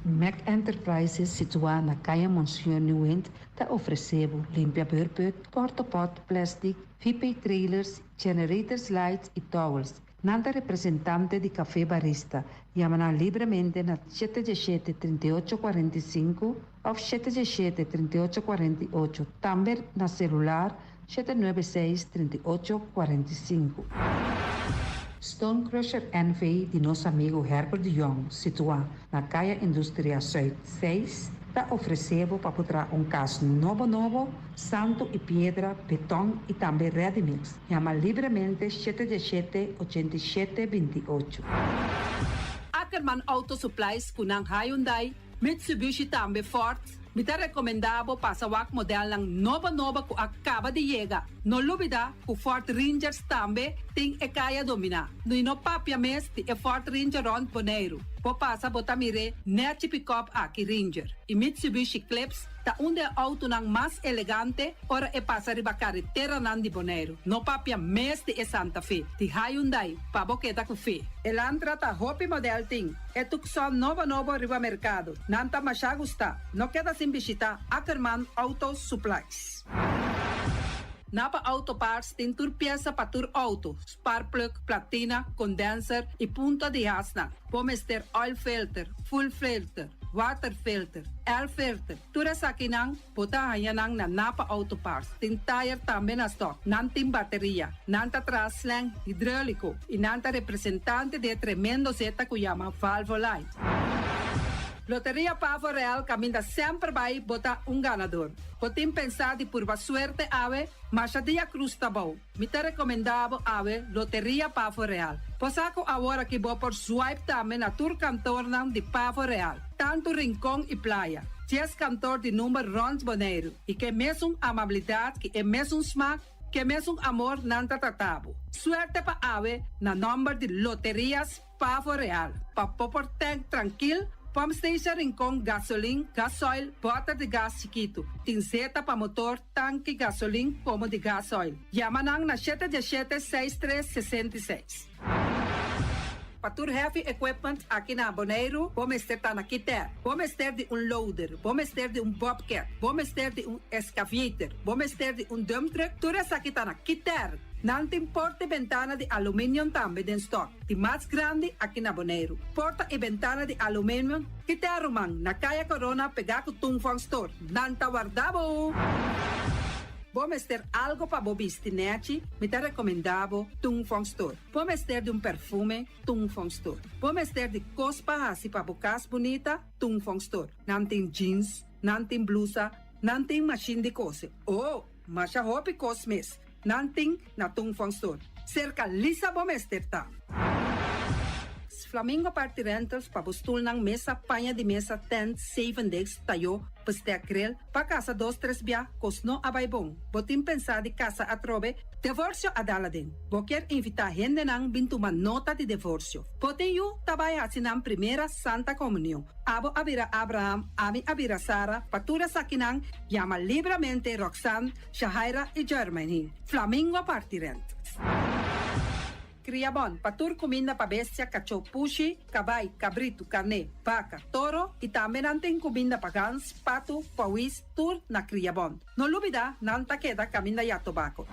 Mac Enterprises situá na Kaya Monseñor Nieuwind ta ofresé bo limpia beurput, portapot, plastic, VP trailers, generators lights i towels. Nan ta representante di Café Barista. Yama nan libremente na 717 38 45 òf 717 38 48, tambe na selular 796 38 45. Stone Crusher NV di nos amigu Herbert de Jong, situá na Kaya Industria Zuid 6, ta ofresé bo pa por traha un kas nobo nobo, santu i piedra, beton i tambe ready mix. Yama libremente 717 87 28. Ackerman Auto Supplies ku nan Hyundai, Mitsubishi tambe Ford. Mi ta rekomendá bo pasa wak modelnan nobo nobo ku a kaba di yega. No lubidá ku Ford Rangers tambe tin e kaya dominá. I no papia mes di e Ford Ranger rònt Boneiru. Bo pasa bo ta mir'é nèchi pikòp aki Ranger. I Mitsubishi Eclipse ta un di e outonan mas elegante ora e pasa riba kareteranan di Boneiru. No papia mes di e Santa Fe di Hyundai pa bo keda ku fe. Elantra ta hopi modèl tin. E Tucson nobo nobo riba merkado. Nan ta masha gustá. No keda sin bishitá Ackerman Auto Supplies. Napa Auto Parts tin tur piesa pa tur outo, sparkplug, platina, condenser i punta di hasnan. Bo mester oil filter, fuel filter, water filter, air filter. Tur esakinan bo ta haña nan na Napa Auto Parts. Tin tayer tambe na stock. Nan tin bateria. Nan ta traha slang hidráulico i nan ta representante di e tremendo zeta ku yama Valvoline. Loteria Pavo Real kaminda semper bai bo ta un ganador. Bo tin pensá di purba suerte awe? Masha dia Cruz ta bou. Mi ta rekomendá bo awe Loteria Pavo Real. Bo sa ku awor aki bo por swipe tambe na tur kantornan di Pavo Real, tantu Rincon i Playa. Dies kantor di number rònt Boneiru i ke mesun amabilidat ki e mesun smak, ke mesun amor nan ta trata bo. Suerte pa awe na nòmber di Loterias Pavo Real, pa bo por tank trankil, pump station Rincon, gasolin, gasoil, bòter di gas chikitu. Tin zeta pa motor, tanki, gasolin komo di gasoil. Yama nan na 717 63 66. Pa tur heavy equipment aki na Boneiru, bo mester ta na Kiter. Bo mester di un loader, bo mester di un bobcat, bo mester di un excavator, bo mester di un dump truck, tur esaki ta na Kiter. Nan tin porta i bentana di aluminium tambe den stock, di mas grandi aki na Boneiru. Porta i bentana di aluminium Kiter ruman, na Kaya Corona pegá ku Tung Fong Store. Nan ta warda bo! Bo mester algo pa bo bisti nechi? Mi ta rekomendá bo Tung Fong Store. Bo mester di un perfume? Tung Fong Store. Bo mester di kos pa hasi pa bo kas bunita? Tung Fong Store. Nan tin jeans, nan tin blusa, nan tin mashin di kose. Oh, masha hopi kos mes nan tin na Tung Fong Store. Serka Lisa bo mester ta. Flamingo Party Rentals pa bo stulnan, mesa, paña di mesa, tent, zevendegs, tayó, bestek grill, pa kasa dos tres bia, kos no a bai bon. Bo tin pensá di kasa atrobe? Devorsio a dal aden. Bo kier invitá hendenan bin tuma nota di devorsio. Bo tin yu ta bai hasi nan primera Santa Komunion. Abo a bira Abraham, ami a bira Sara, pa tur esakinan yama libramente Roxanne, Shahaira i Jermaine. Flamingo Party Rent. Kriabon, pa tur kuminda pa bestia, kachó, pushi, kabai, kabritu, karné, baka, toro i tambe nan tin kuminda pa gans, patu, pawis, tur na Kriabon. No lubida, nan ta keda kaminda ya tobako.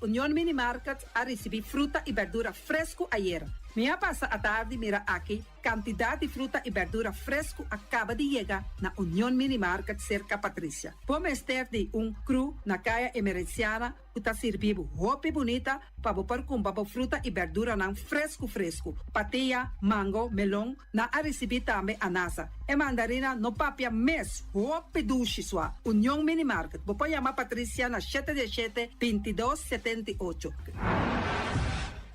Union Mini Market a risibí fruta i berdura fresku ayera. Mi a pasa atardi mira aki Kantidat di fruta i bèrdura fresku a kaba di yega na Union Mini Market serka Patricia. Bo mester di un kru na Kaya Emerenciana ku ta sirbi bo hopi bunita pa bo por kumpra bo fruta i bèrduranan fresku fresku. Patia, mango, melon, nan a risibí tambe anasa. E mandarina no papia mes, hopi dushi sua. Union Mini Market, bo por yama Patricia na shete diesshete, bintidos, setenti'ocho.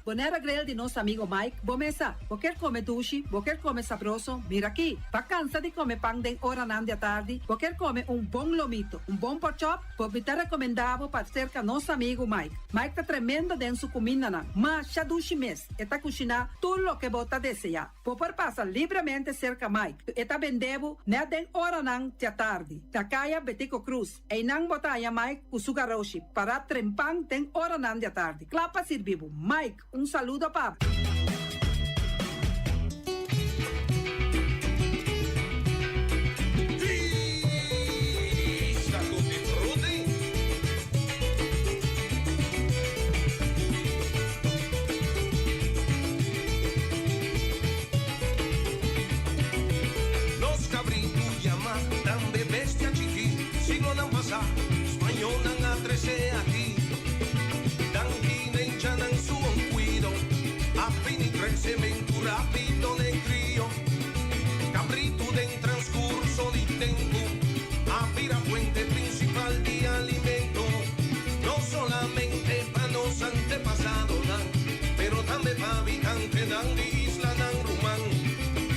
Bonera Grill di nos amigo Mike, bo mesa. Bo kier come dushi, bo kier come sabroso, mira aki. Ba cansa di come pan den oranan di atardi, bo kier come un bon lomito, un bon porkchop, bo mi ta recomenda bo pa cerca nos amigo Mike. Mike ta tremendo den su cumindanan, masha dushi mes, e ta cushina tur loke bo ta desea. Bo por pasa libremente cerca Mike, e ta bende bo net den oranan di atardi, na caya Betico Cruz. Einan bo ta haña Mike ku su garoshi pará trempan den oranan di atardi, kla pa sirbi bo. Mike, un saludo pa bo. Pista Tutti Frutti. Nos cabritu yama tambe bestia chikí. Siglonan pasá, spañolnan a trese aki. Danki nenchanan su bon kuido, a bini kresementu rápido n'e krio. Kabritu den transkurso di tempu a bira fuente prinsipal di alimento, no solamente pa nos antepasadonan, pero tambe pa habitantenan di islanan ruman.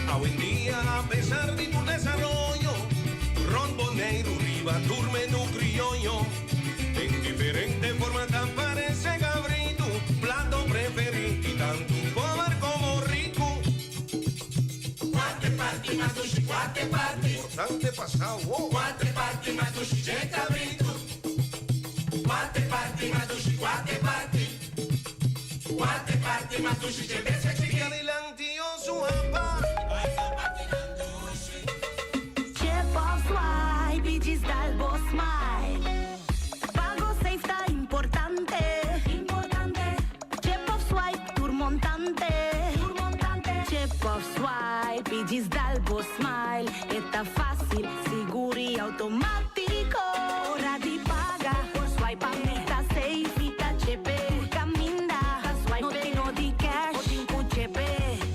Awendia, apesar di tur desaroyo, Rond Boneiru riba tur menu krioyo. Den diferente forma ta parece gabritu, plato preferí di tantu pober komo riku. Kuater parti mas dushi, kuater parti. Importante pa sa wo. Kuater parti mas dushi dje kabritu. Kuater parti mas dushi, kuater parti. Kuater parti mas dushi dje bestia chikí. Adelante yo su hapa. Chip of swipe i djis dal bo smile. Pago safe ta importante. Chip of swipe tur montante. Chip of swipe i djis dal bo smile. E ta fácil, sigur i automátiko. Ora di paga, por swipe pa mi ta safe. Mi ta chepe, tur kaminda. No tin no di cash, bo tin ku chepe.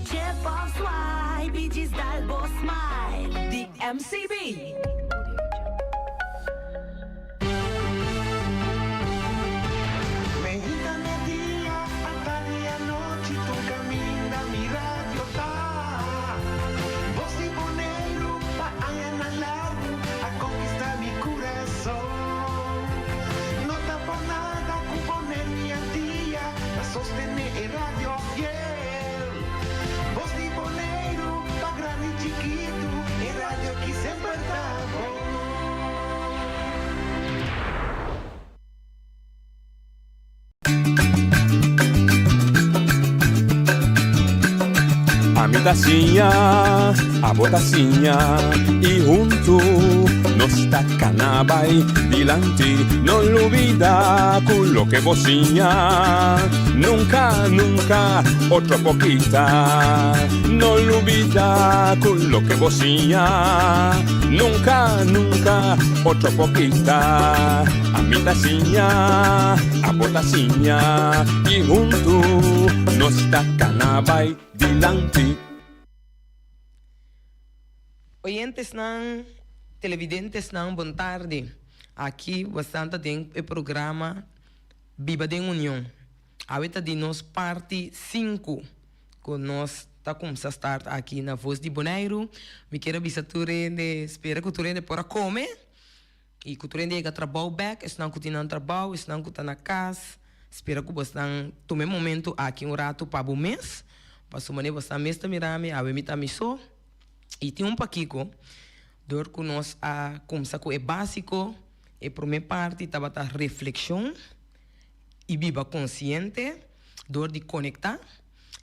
Chip of swipe i djis dal bo smile. Di MCB. Meinta media, atardi anochi tur kaminda mi radio ta. Bos di Boneiru pa añanan largu a konkistá mi kurason. No ta por nada ku Boneiru i Antia ta sostené e radio fiel. Bos di Boneiru pa grandi i chikitu, e radio ki semper ta. Ami ta siña, abo ta siña i huntu nos ta kana bai dilanti. No lubida ku loke bo siña nunka, nunka otro por kita. No lubida ku loke bo siña nunka, nunka otro por kita. Ami ta siña, abo ta siña i huntu nos ta kana bai dilanti. Oyentesnan, televidentesnan bon tardi. Aki bosan ta den e programa Biba den Union. Awe ta di nos parti sinku ku nos ta kumsa start aki na Voz di Boneiru. Mi kier a bisa tur hende, spera ku tur hende por a kome. I ku tur hende yega trabou bek, esnan ku tin nan trabou, esnan ku ta na kas, spera ku bosnan tuma e momentu aki un ratu pa bo mes, pasobra manera bosnan mes ta mira mi, awe mi ta mi so. I tin un pakiko, dor ku nos a kumsa ku e básiko, e promé parti tabata reflekshon i biba konsiente dor di konektá.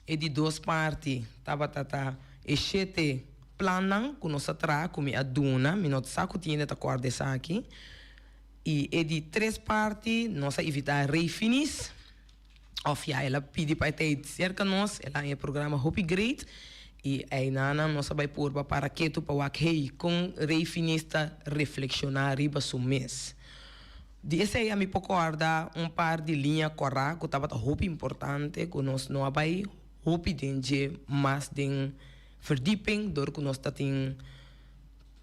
E di dos parti tabata ta e shete plannan ku nos a traha ku mi a duna, mi no ta sa ku tin hende ta kòrda esaki. I e di tres parti nos a invitá Rey Finis, òf ya el a pidi pa e ta ei serka nos, el a haña e programa hopi great i einanan nos a bai purba para ketu pa wak hey kon Rey Finis ta reflekshoná riba su mes. Di esei a mi por kòrda un par di liña kòrá ku tabata hopi importante ku nos no a bai hopi den dje mas den verdieping dor ku nos ta tin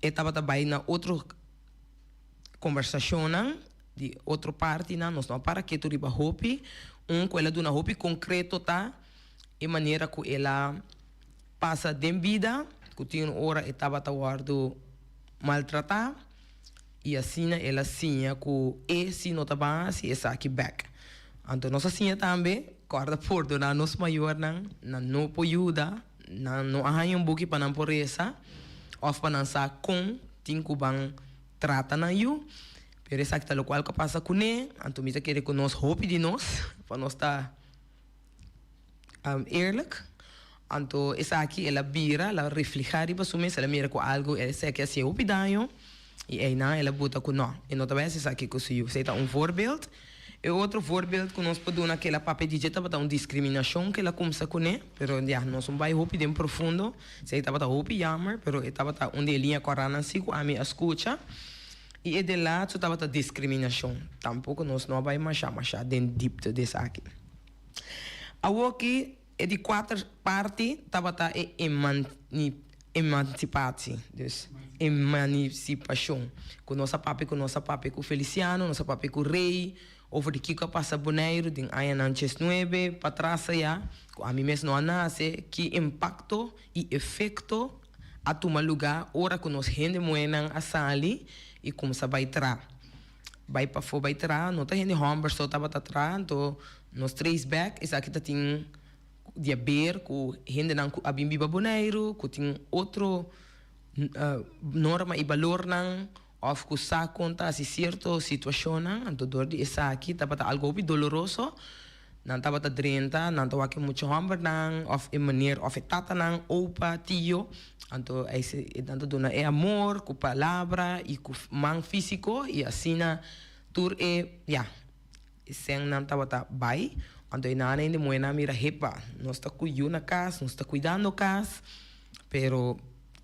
e tabata bai na otro kombersashonnan di otro partinan nos no a para ketu riba hopi. Un ku el a duna hopi konkreto ta e manera ku el a pasa den bida ku tin un ora e tabata wòrdu maltratá. I asina el a siña ku e si no ta ban hasi esaki bèk. Anto nos a siña tambe kòrda pordoná nos mayornan, nan no por yuda, nan no a haña un buki pa nan por resa òf pa nan sa kon tin ku ban trata nan yu. Pero esaki ta lokual ku a pasa kuné, anto mi ta kere ku nos hopi di nos pa nos ta. Eerlijk. Anto esaki el a bira, el a refleha riba su mes, el a mira ku algu esaki a hasié hopi daño i einan el a buta ku no, e no ta bai hasi esaki ku su yu. Esei ta un voorbeeld. E otro voorbeeld ku nos por duna ku el a papia di dje tabata un diskriminashon ku el a kumsa kuné, pero ya, nos no bai hopi den profundo, esei tabata hopi jammer, pero e tabata un di e liña kòrá si ku ami a skucha. I e de laatste tabata diskriminashon. Tampoko nos no a bai masha masha den diepte di esaki. Awoki e di kuater parti tabata e emancipatie, dus emanisipashon. Ku nos a papia ku nos a papia ku Feliciano, nos a papia ku Rey over di kiko a pasa Boneiru den añanan chesnuebe patras aya, ku ami mes no a nase, ki impakto i efekto a tuma lugá ora ku nos hende muhénan a sali i kumsa bai tra. Bai pafó bai traha, no ta hende hòmber so tabata traha, anto nos trace back esaki ta tin di haber ku hendenan ku a bin biba Boneiru, ku tin otro norma i balornan òf ku sa kon ta hasi sierto situashonnan, anto dor di esaki tabata algu hopi doloroso. Nan tabata drenta, nan ta wak e mucha hòmbernan òf e meneer òf e tatanan, opa, tio. Anto nan ta duna e amor ku palabra i ku man físiko i asina tur e, ya, e sènnan tabata bai. Anto e nana hende muhénan a mira, hepa, nos ta ku yu na kas, nos ta kuidando kas, pero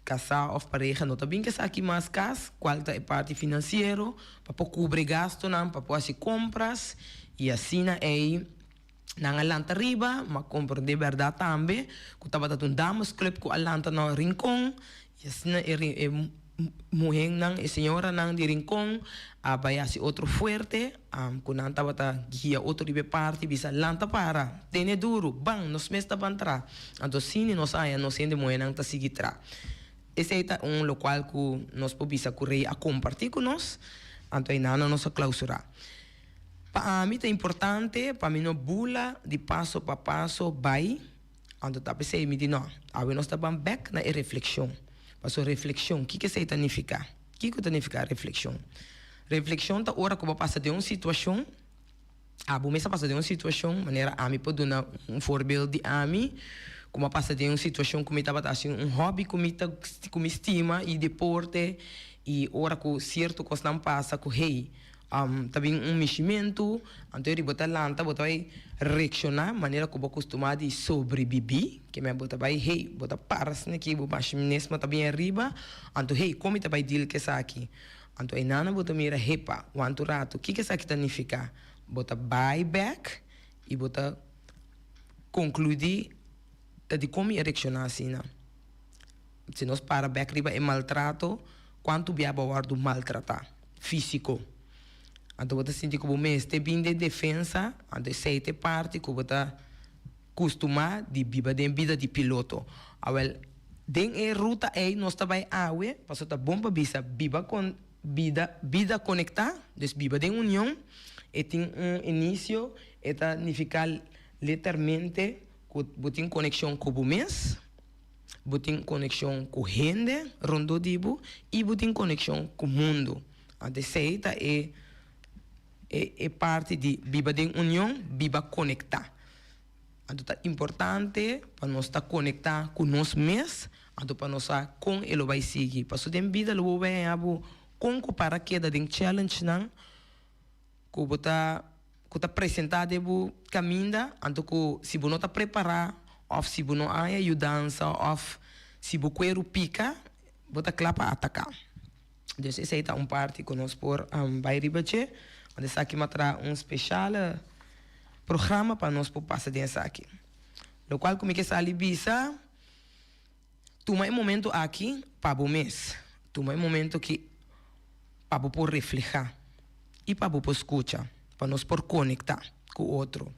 kasá òf pareha no ta bin ku esaki mas kas, kual ta e parti finansiero pa por kubri e gastunan, pa por hasi kompras i asina ei nan a lanta riba, m'a komprendé bèrdat tambe ku tabata un dames club ku a lanta na Rincon i asina e e muhénan, e señoranan di Rincon a bai hasi otro fuerte ku nan tabata guia otro riba e parti bisa lanta para, tene duru, ban, nos mes ta ban tra. Anto asina nos haña nos hende muhénan ta sigui tra. Esei ta un lokual ku nos por bisa ku Rei a kompartí ku nos, anto einan nos a klausurá. Pa ami ta importante pa mi no bula di paso pa paso bai. Anto ta p'esei mi di no, awe nos ta ban bèk na e reflekshon. Pasobra reflekshon, kiko esei ta nifiká? Kiko ta nifiká reflekshon? Reflekshon ta ora ku bo pasa den un situashon, abo mes a pasa den un situashon, manera ami por duna un voorbeeld di ami, Ku mi a pasa den un situashon ku mi tabata hasi un hòbi ku mi ta ku mi stima i deporte i ora ku sierto kosnan pasa ku hey ta bin un mishimentu anto eri bo ta lanta bo ta bai reakshoná manera ku bo kustumá di sobrebibí ke men bo ta bai hey bo ta para asina aki bo mashinismo ta bin ariba anto hey kon mi ta bai deal ku esaki anto einana bo ta mira hepa wantu ratu kiko esaki ta nifiká bo ta bai bèk i bo ta Concludi ta dicon mi a reacciona asina. Si nos para bek riba e maltrato, cuanto bia bo a wordo maltrata fisico? Anto bo ta sinti cu bo mester bin den defensa, anto esey ta e parti cu bo ta custuma di biba den bida di piloto. Awel, den e ruta ey nos ta bay awe, pasobra ta bon pa bisa biba con bida, bida conecta, dus biba den union, e tin un inicio, e ta nifica Lettermente ku bo tin konekshon ku bo mes, bo tin konekshon ku hende rondó di bo i bo tin konekshon ku mundu. Anto esei ta e e parti di biba den union, biba konektá. Anto ta importante pa nos ta konektá ku nos mes, anto pa nos sa kon e lo bai sigui. Pasobra den bida lo bo bai haña bo kon ku para keda den challengenan ku bo ta ku ta presentá den bo kaminda, anto ku si bo no ta prepará òf si bo no haña yudansa òf si bo kueru pika, bo ta kla pa ataká. Dus esei ta un parti ku nos por bai riba dje. Anto esaki mi a traha un speshal programa pa nos por pasa den esaki. Lokual ku mi ke sali bisa, tuma e momento aki pa bo mes. Tuma e momento ki. pa bo por reflehá i pa bo por skucha, pa nos por konektá ku otro.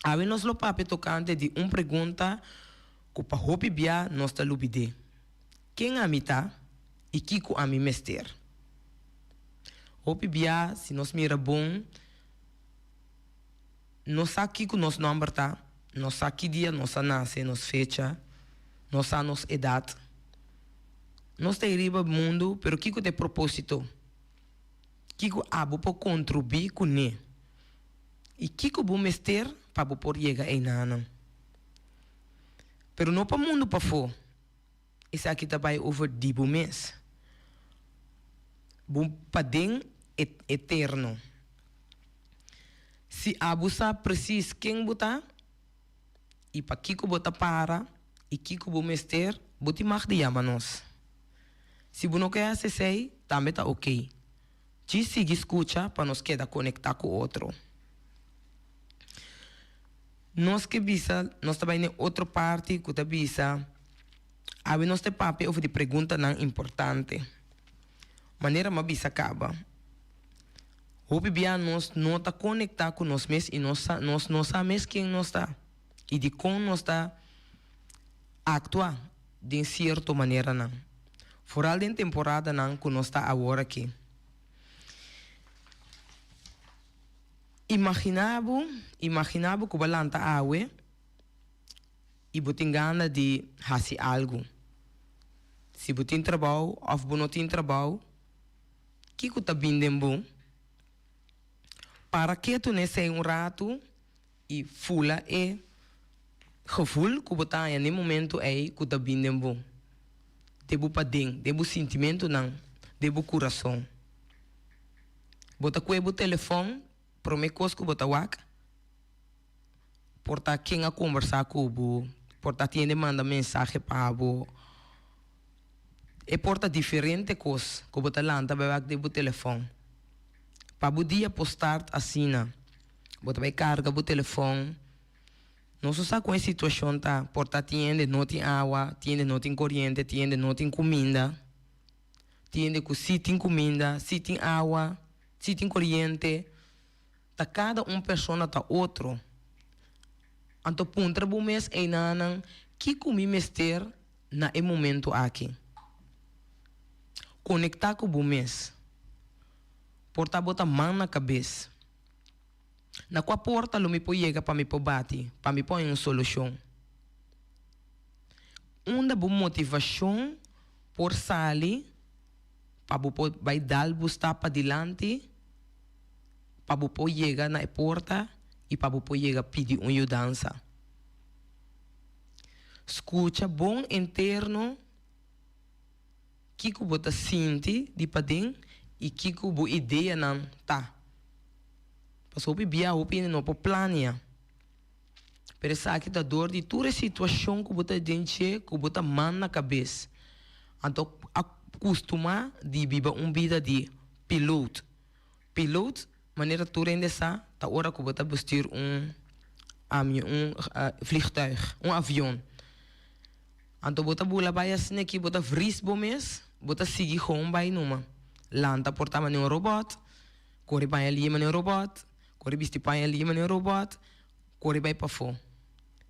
Awe nos lo papia tokante di un pregunta ku pa hopi bia nos ta lubid'é, Ken ami ta i kiko ami mester? Hopi bia si nos mira bon, nos sa kiko nos nòmber ta, nos sa ki dia nos a nase, nos fecha, nos sa nos edat. Nos ta ei riba mundu, pero kiko ta e propósito? Kiko abo por kontribuí kuné? I kiko bo mester pa bo por yega einanan? Pero no pa mundu pafó, esaki ta bai over di bo mes, bo paden eterno. Si abo sa presis ken bo ta, i pakiko bo ta para i kiko bo mester, bo tin mag di yama nos. Si bo no ke hasi esei, tambe ta oké. Djis sigui skucha pa nos keda konektá ku otro. Nos ke bisa, nos ta bai n'e otro parti ku ta bisa, Awe nos ta papia over di preguntanan importante. Manera m'a bisa kaba. Hopi bia nos no ta konektá ku nos mes i nos sa nos no sa mes ken nos ta i dikon nos ta aktua den sierto maneranan, foral den temporadanan ku nos ta awor aki. Imaginá bo, imaginá bo ku bo a lanta awe i bo tin gana di hasi algu. Si bo tin trabou òf bo no tin trabou, Kiko ta bin den bo? Para ketu n'esei un ratu i fula e gevoel ku bo ta haña n'e momentu ei ku ta bin den bo, den bo paden, den bo sintimentunan, den bo kurason. Bo ta kue bo telefòn, promé kos ku bo ta wak por ta ken a kombersá ku bo, por ta tin hende manda mensahe pa bo. E por ta diferente kos ku bo ta lanta bai wak den bo telefòn. Pa bo dia por start asina, bo ta bai karga bo telefòn. Nos no sa kon e situashon ta, por ta tin hende no tin awa, tin hende no tin koriente, tin hende no tin kuminda, tin hende ku si tin kuminda, si tin awa, si tin koriente. Ta kada un persona ta otro. Anto puntra bo mes einanan, Kiko mi mester na e momento aki? Konektá ku bo mes. Por ta bo ta man na kabes. Na kua porta lo mi por yega pa mi por bati, pa mi por haña un solushon? Unda bo motivashon por sali pa bo por bai dal bo stap padilanti? pa bo por yega na e porta i pa bo por yega pidi un yudansa. Skucha bon interno kiko bo ta sinti di paden i kiko bo ideanan ta. Pasobra hopi bia hopi hende no por plania. Pero esaki ta dor di tur e situashon ku bo ta den dje ku bo ta man na kabes. Anto a kustumá di biba un bida di piloot. Piloot, manera tur hende sa, ta ora ku bo ta bestuur un un vliegtuig, un avion. Anto bo ta bula bai asina aki, bo ta vries bo mes, bo ta sigui gewoon bai numa. Lanta por ta manera un robot, kore baña liye manera un robot, kore bisti paña liye manera un robot, kore bai pafó.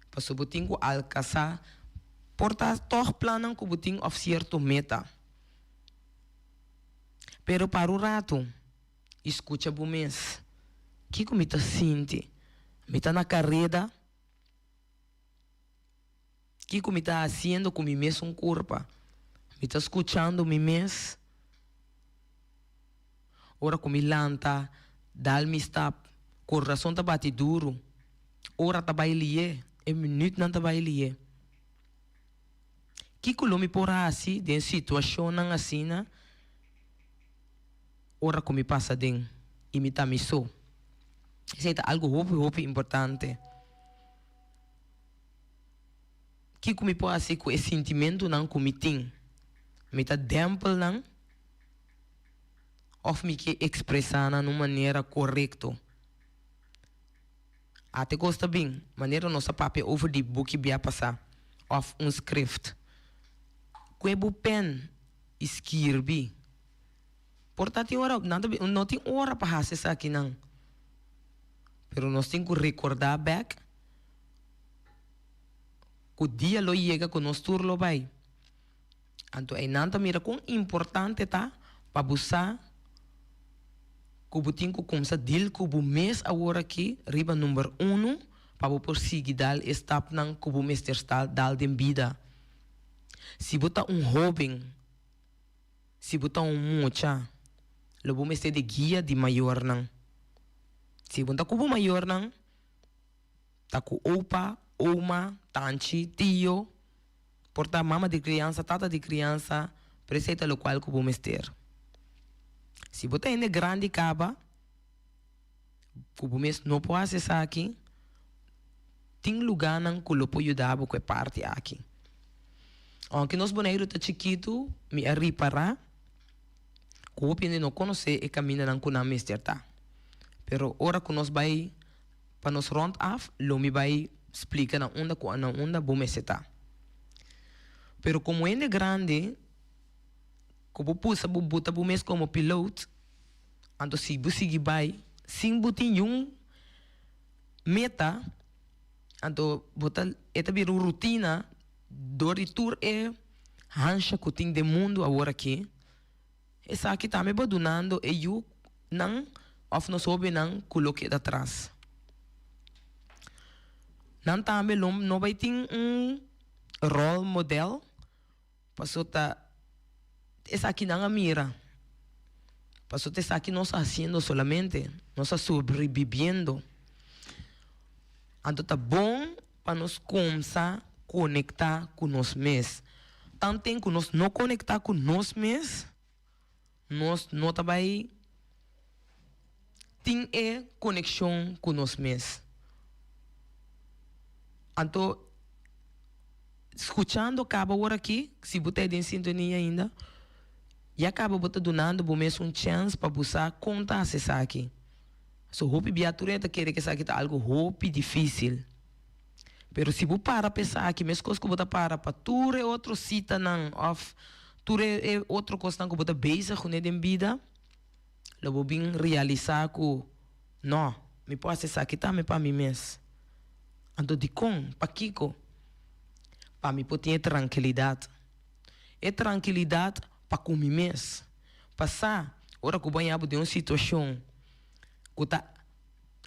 Pasobra bo tin ku alkansá por ta tòg plannan ku bo tin òf sierto meta. Pero para un ratu i skucha bo mes. Kiko mi ta sinti? Mi ta na kareda? Kiko mi ta hasiendo ku mi mesun kurpa? Mi ta skuchando mi mes? Ora ku mi lanta, dal mi stap, kurason ta bati duru. Ora ta bai lié, e minütnan ta bai lié. Kiko lo mi por hasi den situashonnan asina ora ku mi pasa den i mi ta mi so? Esei ta algu hopi hopi importante. Kiko mi por hasi ku e sintimentunan ku mi tin? Mi ta dèmpel nan òf mi ke ekspresá nan na un manera korekto? Ate kos ta bin, manera nos a papia over di buki bia pasá, òf un skrift. Kue bo pèn i skirbi. Por ta tin ora, nan ta bi, no tin ora pa hasi esakinan. Pero nos tin ku rekordá bèk ku dia lo yega ku nos tur lo bai. Anto einan ta mira kon importante ta pa bo sa ku bo tin ku kumsa deal ku bo mes awor aki riba number uno pa bo por sigui dal e stapnan ku bo mester sta dal den bida. Si bo ta un hoben, si bo ta un mucha, lo bo mester di guia di mayornan. Si bo no ta ku bo mayornan, ta ku opa, oma, tanchi, tio. Por ta mama di kriansa, tata di kriansa, pero esei ta lokual ku bo mester. Si bo ta hende grandi kaba, ku bo mes no por hasi esaki, tin lugánan ku lo por yuda bo ku e parti aki. Ounke nos Boneiru ta chikitu, mi a ripará ku hopi hende no konosé e kamindanan ku nan mester ta. Pero ora ku nos bai Pa nos rond af lo mi bai splika na unda ku na unda bo mester ta. Pero komo hende grandi ku bo pusa bo buta bo mes komo piloot, anto si bo sigui bai sin bo tin yun meta, anto bo ta e ta bira un rutina dor di tur e hansha ku tin den mundu awor aki. Esaki tambe bo dunando e yu nan of nos hobennan ku lo keda tras. Nan tambe lo no bai tin un rol model paso ta esaki nan a mira. Paso ta esaki nos a hasiendo solamente, nos a sobreviviendo. Anto ta bon pa nos kumsa konektá ku nos mes. Tanten ku nos no konektá ku nos mes, nos no ta bai tin e konekshon ku nos mes. Anto, skuchando kaba ora aki, si bo ta den sintonia ainda, ya kaba bo ta dunando bo mes un chèns pa bo sa kon ta hasi esaki. So hopi bia tur hende ta kere ku esaki ta algu hopi difísil. Pero si bo para pa esaki meskos ku bo ta para pa tur e otro sitanan òf tur e otro kosnan ku bo ta bezig kuné den bida, lo bo bin realisá ku, No, mi por hasi esaki tambe pa mi mes. Anto dikon? Pakiko? Pa mi por tin e trankilidat. E trankilidat pa ku mi mes. Pasá ora ku bo haña bo den un situashon ku ta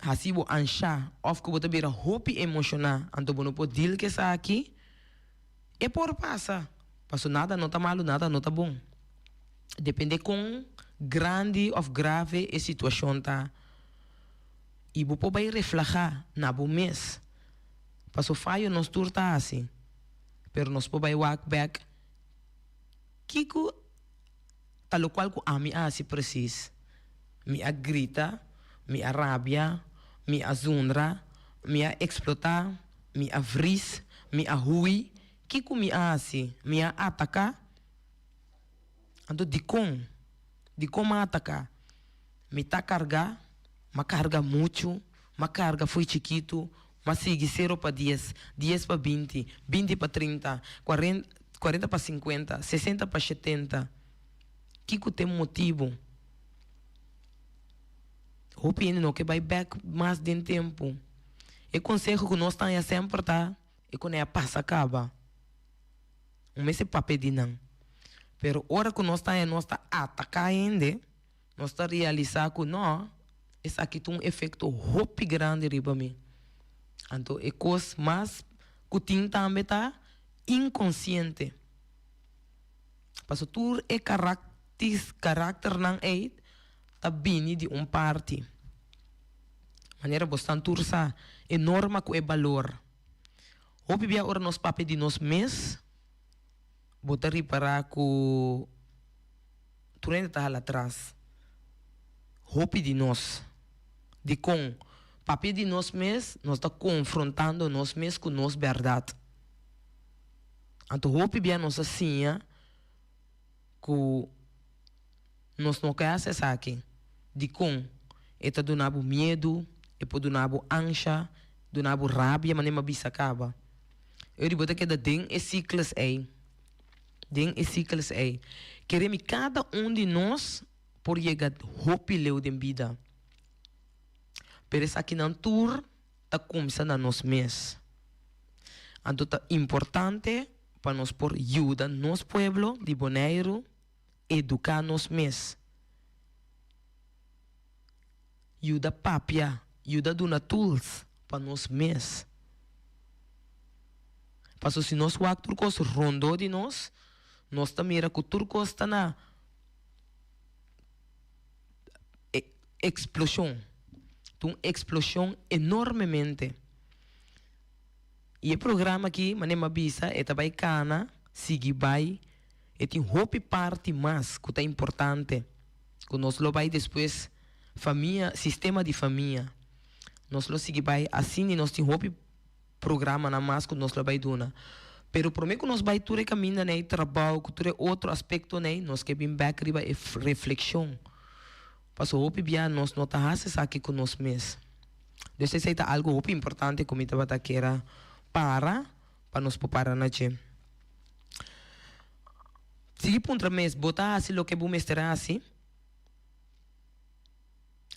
hasi bo anshá òf ku bo ta bira hopi emoshoná anto bo no por deal ku esaki, e por pasa. Pasobra nada no ta malu, nada no ta bon. Depende kon grandi òf grave e situashon ta. I bo por bai reflehá na bo mes. Pasobra fayo nos tur ta hasi. Pero nos por bai wak bek kiko ta lokual ku ami a hasi presis. Mi a grita, mi a rabia, mi a zundra, mi a eksplotá, mi a vris, mi a hui. Kiko mi a hasi? Mi a ataká? Anto dikon? Dikon mi a ataká? Mi ta kargá, mi a karga muchu, mi a karga fo'i chikitu, mi a sigui sero pa dies, dies pa binti, binti pa trinta, kuarenta pa sinkuenta, sesenta pa shetenta. Kiko ta e motibu? Hopi hende no ke bai bek mas den tempu. E konseho ku nos ta haña semper ta e ku nan a pasa kaba. Un mester papia di nan. Pero ora ku nos ta haña nos ta ataká hende, nos ta realisá ku no, esaki ta un efekto hopi grandi riba mi. Anto e kos mas ku tin tambe ta inkonsiente. Pasobra tur e karakternan ei ta bini di un parti. Manera bosnan tur sa, e norma ku e balor. Hopi bia ora nos papia di nos mes, bo ta ripará ku tur hende ta hala atras. Hopi di nos. Dikon? Papia di nos mes, nos ta konfrontando nos mes ku nos bèrdat. Anto hopi bia nos a siña ku nos no ke hasi esaki. Dikon? E ta duna bo miedu, e por duna bo ansha, duna bo rabia, manera mi a bisa kaba. Ey bo ta keda den e sikles ey, den e sikles ey. Kere mi kada un di nos por yega hopi leu den bida, pero esakinan tur ta kumsa na nos mes. Anto ta importante pa nos por yuda nos pueblo di Boneiru eduká nos mes, yuda papia, yuda duna tools pa nos mes. Pasobra si nos wak tur kos rondó di nos, nos ta mira ku tur kos ta na eksploshon, ta un eksploshon enormemente. I e programa aki, manera mi a bisa, e ta bai kana, sigui bai. E tin hopi parti mas ku ta importante ku nos lo bai despues famia, sistema di famia. Nos lo sigui bai asina i nos tin hopi programanan mas ku nos lo bai duna. Pero prome ku nos bai tur e kamindanan ei, trabou ku tur e otro aspektonan ei, nos ke bin bek riba e reflekshon. Pasobra hopi bia nos no ta hasi esaki ku nos mes. Dus esei ta algu hopi importante ku mi tabata kera para pa nos por para na dje. Sigui puntra mes, Bo ta hasi loke bo mester hasi?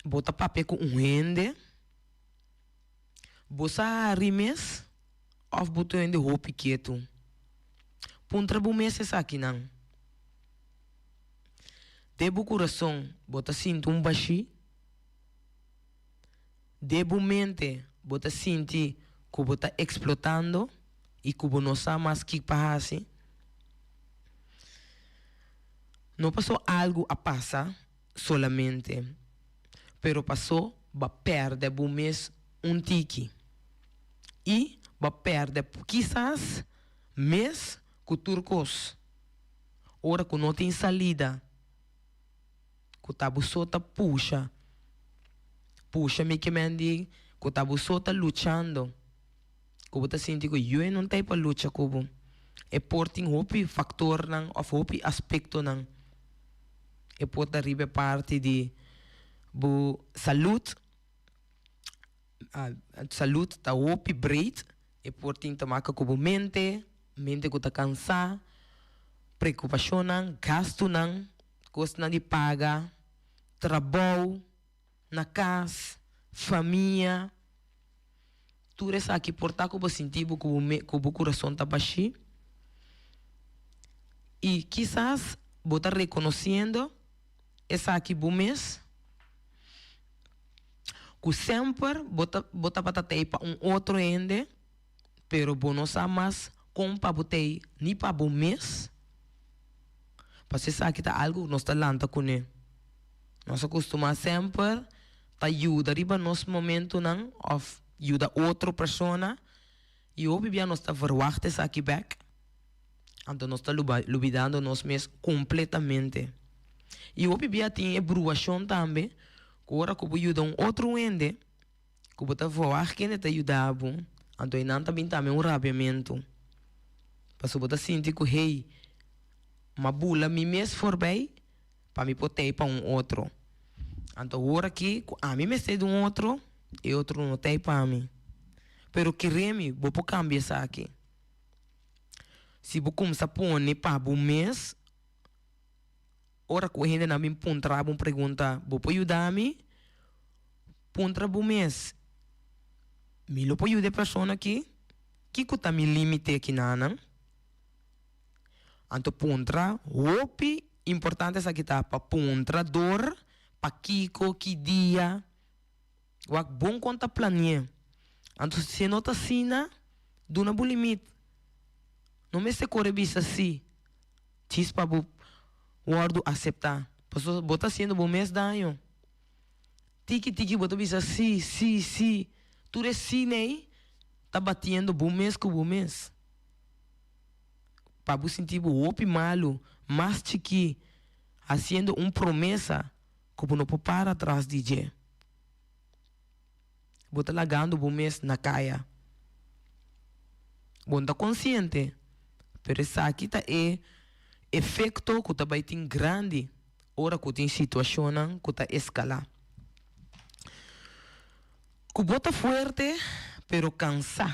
Bo ta papia ku un hende? Bo sa hari mes òf bo ta un hende hopi ketu? Puntra bo mes esakinan. Den bo kurason bo ta sinti un bashí? Den bo mente bo ta sinti ku bo ta eksplotando i ku bo no sa mas kik pa hasi? No paso algu a pasa solamente, pero paso bo a pèrdè bo mes un tiki i bo a pèrdè kisas mes ku tur kos ora ku no tin salida. Ku ta bo so ta pusha. Pusha mi ke men di ku ta bo so ta luchando. Ku bo ta sinti ku yu e no ta ei pa lucha ku bo. E por tin hopi faktornan òf hopi aspektonan. E por ta riba e parti di bo salud. Salud ta hopi breed. E por tin ta maka ku bo mente, mente ku ta kansá, preokupashonnan, gastunan. Kosnan di paga, trabou, na kas, famia, tur esaki por ta ku bo sinti bo ku bo ku bo kurason ta bashí. I kisas bo ta rekonosiendo esaki bo mes ku semper bo ta bo tabata t'ei pa un otro hende. Pero bo no sa mas kon pa bo t'ei ni pa bo mes. Pasobra esaki ta algu ku nos ta lanta kuné. Nos a kustumá semper ta yuda riba nos momentunan òf yuda otro persona i hopi bia nos ta verwagt esaki bèk. Anto nos ta lubidando nos mes kompletamente. I hopi bia tin e bruashon tambe ku ora ku bo yuda un otro hende ku bo ta verwagt kende ta yuda bo, anto einan ta bin tambe un rabiamentu. Pasobra bo ta sinti ku hey, m'a bula mi mes forbij pa mi por tei pa un otro. Anto awor aki ku ami mester di un otro, e otro no tei pa mi. Pero kere mi, bo por kambia esaki. Si bo kumsa pone pa bo mes, ora ku e hendenan bin puntra bo un pregunta, bo por yuda mi? Puntra bo mes, Mi lo por yuda e persona aki? Kiko ta mi límite kinanan? Anto puntra, hopi importante esaki ta pa puntra dor pakiko, ki dia. Wak bon kon ta plani'é. Anto si e no ta asina, duna bo limit. No mester kore bisa sí djis pa bo wòrdu aseptá, pasobra bo ta hasiendo bo mes daño. Tiki tiki bo ta bisa sí, sí, sí. Tur e sí'nei ta batiendo bo mes ku bo mes. Pa bo sinti bo hopi malu, mas chikí, hasiendo un promesa ku bo no por para tras di dje. Bo ta lagando bo mes na kaya. Bo no ta konsiente, pero esaki ta e efekto ku ta bai tin grandi ora ku tin situashonnan ku ta eskalá. Ku bo ta fuerte, pero kansá.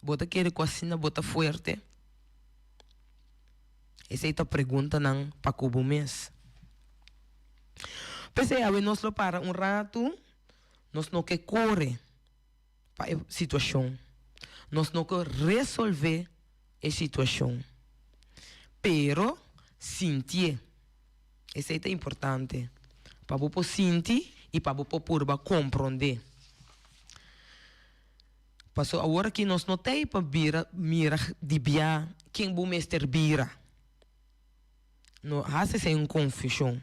Bo ta kere ku asina bo ta fuerte? Esei ta preguntanan pa ku bo mes. P'esei awe nos lo para un ratu, nos no ke kore pa e situashon, nos no ke resolvé e situashon, pero sintié. Esei ta importante pa bo por sinti i pa bo por purba komprondé. Paso awor aki nos no ta ei pa bira mira di bia ken bo mester bira. No hasi esei un confusion.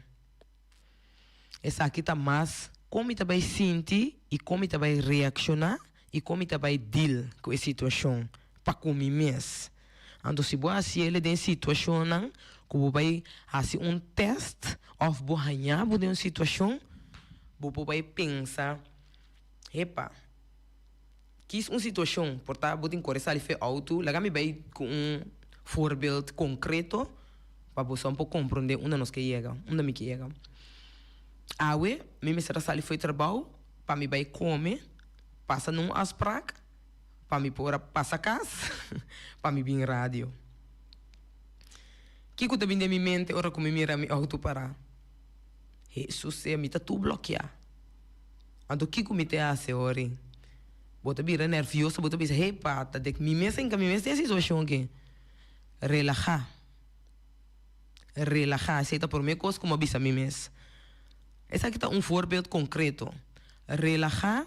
Esaki ta mas con mi ta bay sinti y con mi ta bay reacciona y con mi ta bay deal cu e situacion pa cu mi mes. Anto si bo haci el den situacionnan cu bo bay haci un test of bo haña bo den un situacion, bo por bay pensa, Hepa, kis un situashon, por ta bo tin kore sali fe outo, laga mi bai ku un voorbeeld konkreto pa boso por komprondé unda nos ke yega, unda mi ke yega. Awe mi mester a sali fo'i trabou pa mi bai kome, pasa na un afsprak pa mi por a pasa kas pa mi bin radio. Kiko ta bin den mi mente ora ku mi mira mi outo pará? Hesus sea, mi ta tur blokeá. Anto kiko mi te hasi ori? Bo ta bira nervioso, bo ta bisa, hey pata, dek mi mes a hinka mi mes den e situashon aki. Relahá. Relahá, esei ta promé kos ku mi a bisa mi mes. Esaki ta un voorbeeld konkreto. Relahá,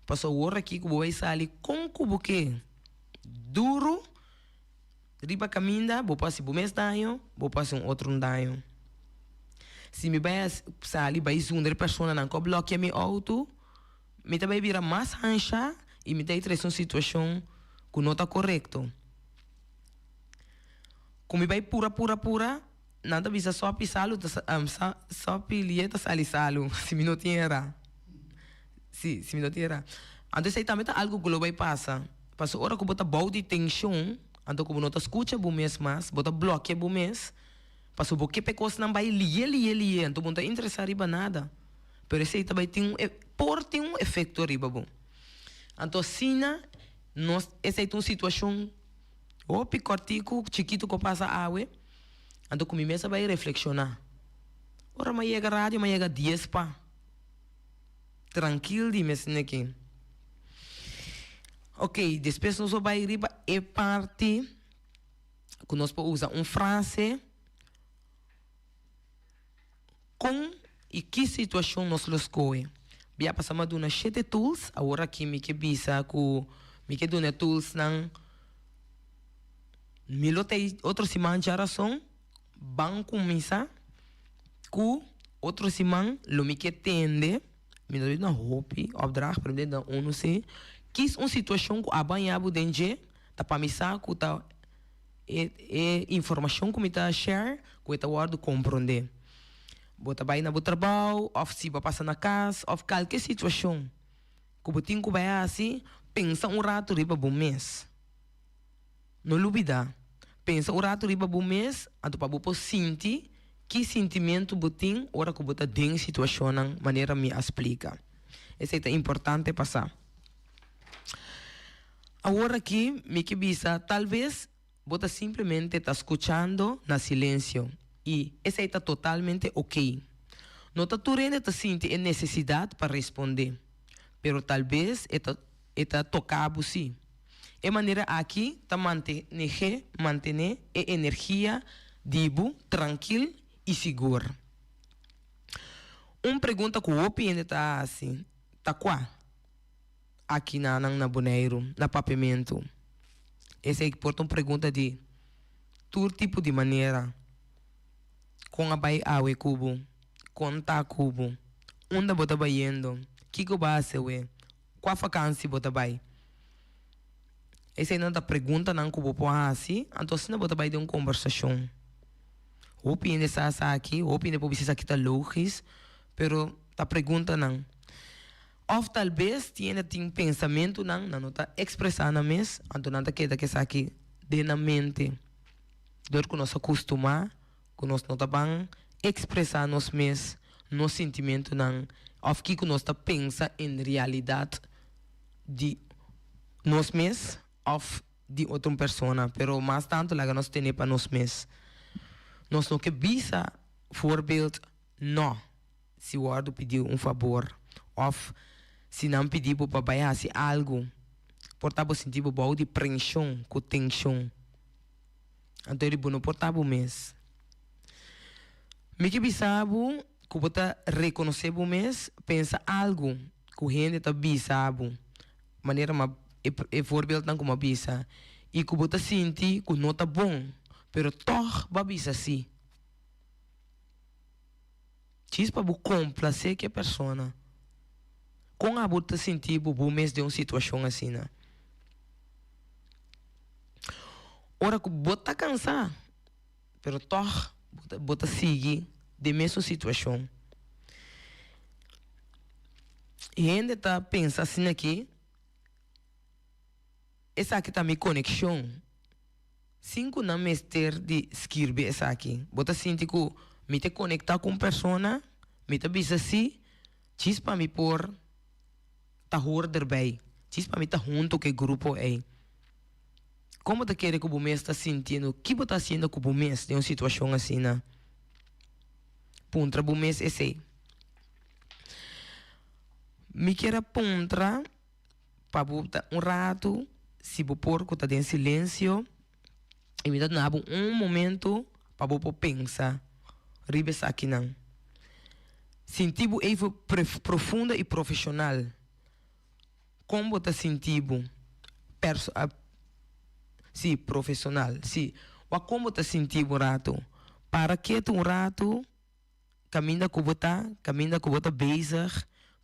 pasobra awor aki ku bo bai sali kon ku bo ke duru Riba kaminda bo por hasi bo mes daño, bo por hasi un otro un daño. Si mi bai sali bai zundra e personanan ku a blòkia mi outo, mi ta bai bira mas hansha i mi ta trese un situashon ku no ta korekto. Ku mi bai pura pura pura, nan ta bisa sòpi salu ta sòpi lié ta sali salu, si mi no tin erá. Si, si mi no tin erá. Anto esei tambe ta algu ku lo bai pasa. Pasobra ora ku bo ta bou di tenshon, anto ku bo no ta skucha bo mes mas, bo ta blòkia bo mes, pasobra bo ke pa e kosnan bai lié, lié, lié, anto bo no ta interesá riba nada. Pero esei ta bai tin un, por tin un efekto riba bo. Anto asina nos, esei ta un situashon hopi kòrtiku, chikitu ku a pasa awe, anto ku mi mes a bai reflekshoná. Ora mi a yega radio, mi a yega dies pa. Trankil di mes neki. Ok, despues nos lo bai riba e parti ku nos por usa un frase kon i ki situashon nos lo skohe. Bia pasa mi a duna shete tools, awor aki mi ke bisa ku mi ke duna e toolsnan mi lo ta ei otro siman djarason. Ban kuminsá ku otro siman lo mi ke tende, mi no duna hopi opdracht pero mi ta duna unu si, kis un situashon ku a baña bo den dje ta pa mi sa ku ta. E e informashon ku mi ta share ku e ta wòrdu komprondé. Bo ta bai na bo trabou òf si bo a pasa na kas òf kalke situashon ku bo tin ku bai hasi, pensa un ratu riba bo mes. No lubidá, pensa un ratu riba bo mes anto pa bo por sinti ki sintimentu bo tin ora ku bo ta den situashonnan manera mi a splika. Esei ta importante pa sa. Awor aki mi ke bisa tal bes bo ta simplemente ta skuchando na silensio i esei ta totalmente ok. No ta tur hende ta sinti e nesesidat pa respondé, pero tal bes e ta e ta toka bo sí. E manera aki ta mantenegé mantené e energia di bo trankil i sigur. Un pregunta ku hopi hende ta hasi ta kua? Aki na nan na Boneiru, na Papiamentu. Esei por ta un pregunta di tur tipo di manera. Kon a bai awe ku bo? Kon ta ku bo? Unda bo ta bayendo? Kiko bo a hasi awe? Kua fakansi bo ta bai? Eseinan ta preguntanan ku bo por hasi, anto asina bo ta bai den un kombersashon. Hopi hende sa esaki, hopi hende por bisa esaki ta logis, pero ta preguntanan. Òf talbes tin hende tin pensamentunan nan no ta ekspresá nan mes, anto nan ta keda ku esaki den nan mente. Dor ku nos a kustumá ku nos no ta ban ekspresá nos mes, nos sintimentunan òf kiko nos ta pensa en realidat di nos mes òf di otro un persona. Pero mas tantu laga nos tene pa nos mes. Nos no ke bisa voorbeeld nò. Si wòrdu pidi un fabor òf si nan pidi bo pa bai hasi algu, por ta bo sinti bo bou di prenshon ku tenshon. Anto eri bo no por ta bo mes. Mi ke bisa bo ku bo ta rekonosé bo mes, pensa algu ku hende ta bisa bo, manera ma e voorbeeldnan ku mi a bisa, i ku bo ta sinti ku no ta bon, pero tòg bo a bisa sí. Djis pa bo komplasé ku e persona. Kon abo ta sinti bo bo mes den un situashon asina? Ora ku bo ta kansá, pero tòg bo ta sigui den mesun situashon. Hende ta pensa asina aki, Esaki ta mi konekshon. Sin ku nan mester di skirbi esaki. Bo ta sinti ku mi ta konektá ku un persona, mi ta bisa sí, djis pa mi por ta hoor derbij, djis pa mi ta hunto ku e grupo ei. Kon bo ta kere ku bo mes ta sintiendo? Ki bo ta hasiendo ku bo mes den un situashon asina? Puntra bo mes esei. Mi kier a puntra. Pa bo ta un ratu, si bo por ku ta den silensio, i mi ta duna bo un momento pa bo por pensa riba esakinan. Sinti bo even profundo i profeshonal. Kon bo ta sinti bo? Si, profeshonal, si. Wak kon bo ta sinti bo un ratu. Para ketu un ratu. Kaminda ku bo ta, kaminda ku bo ta bezig,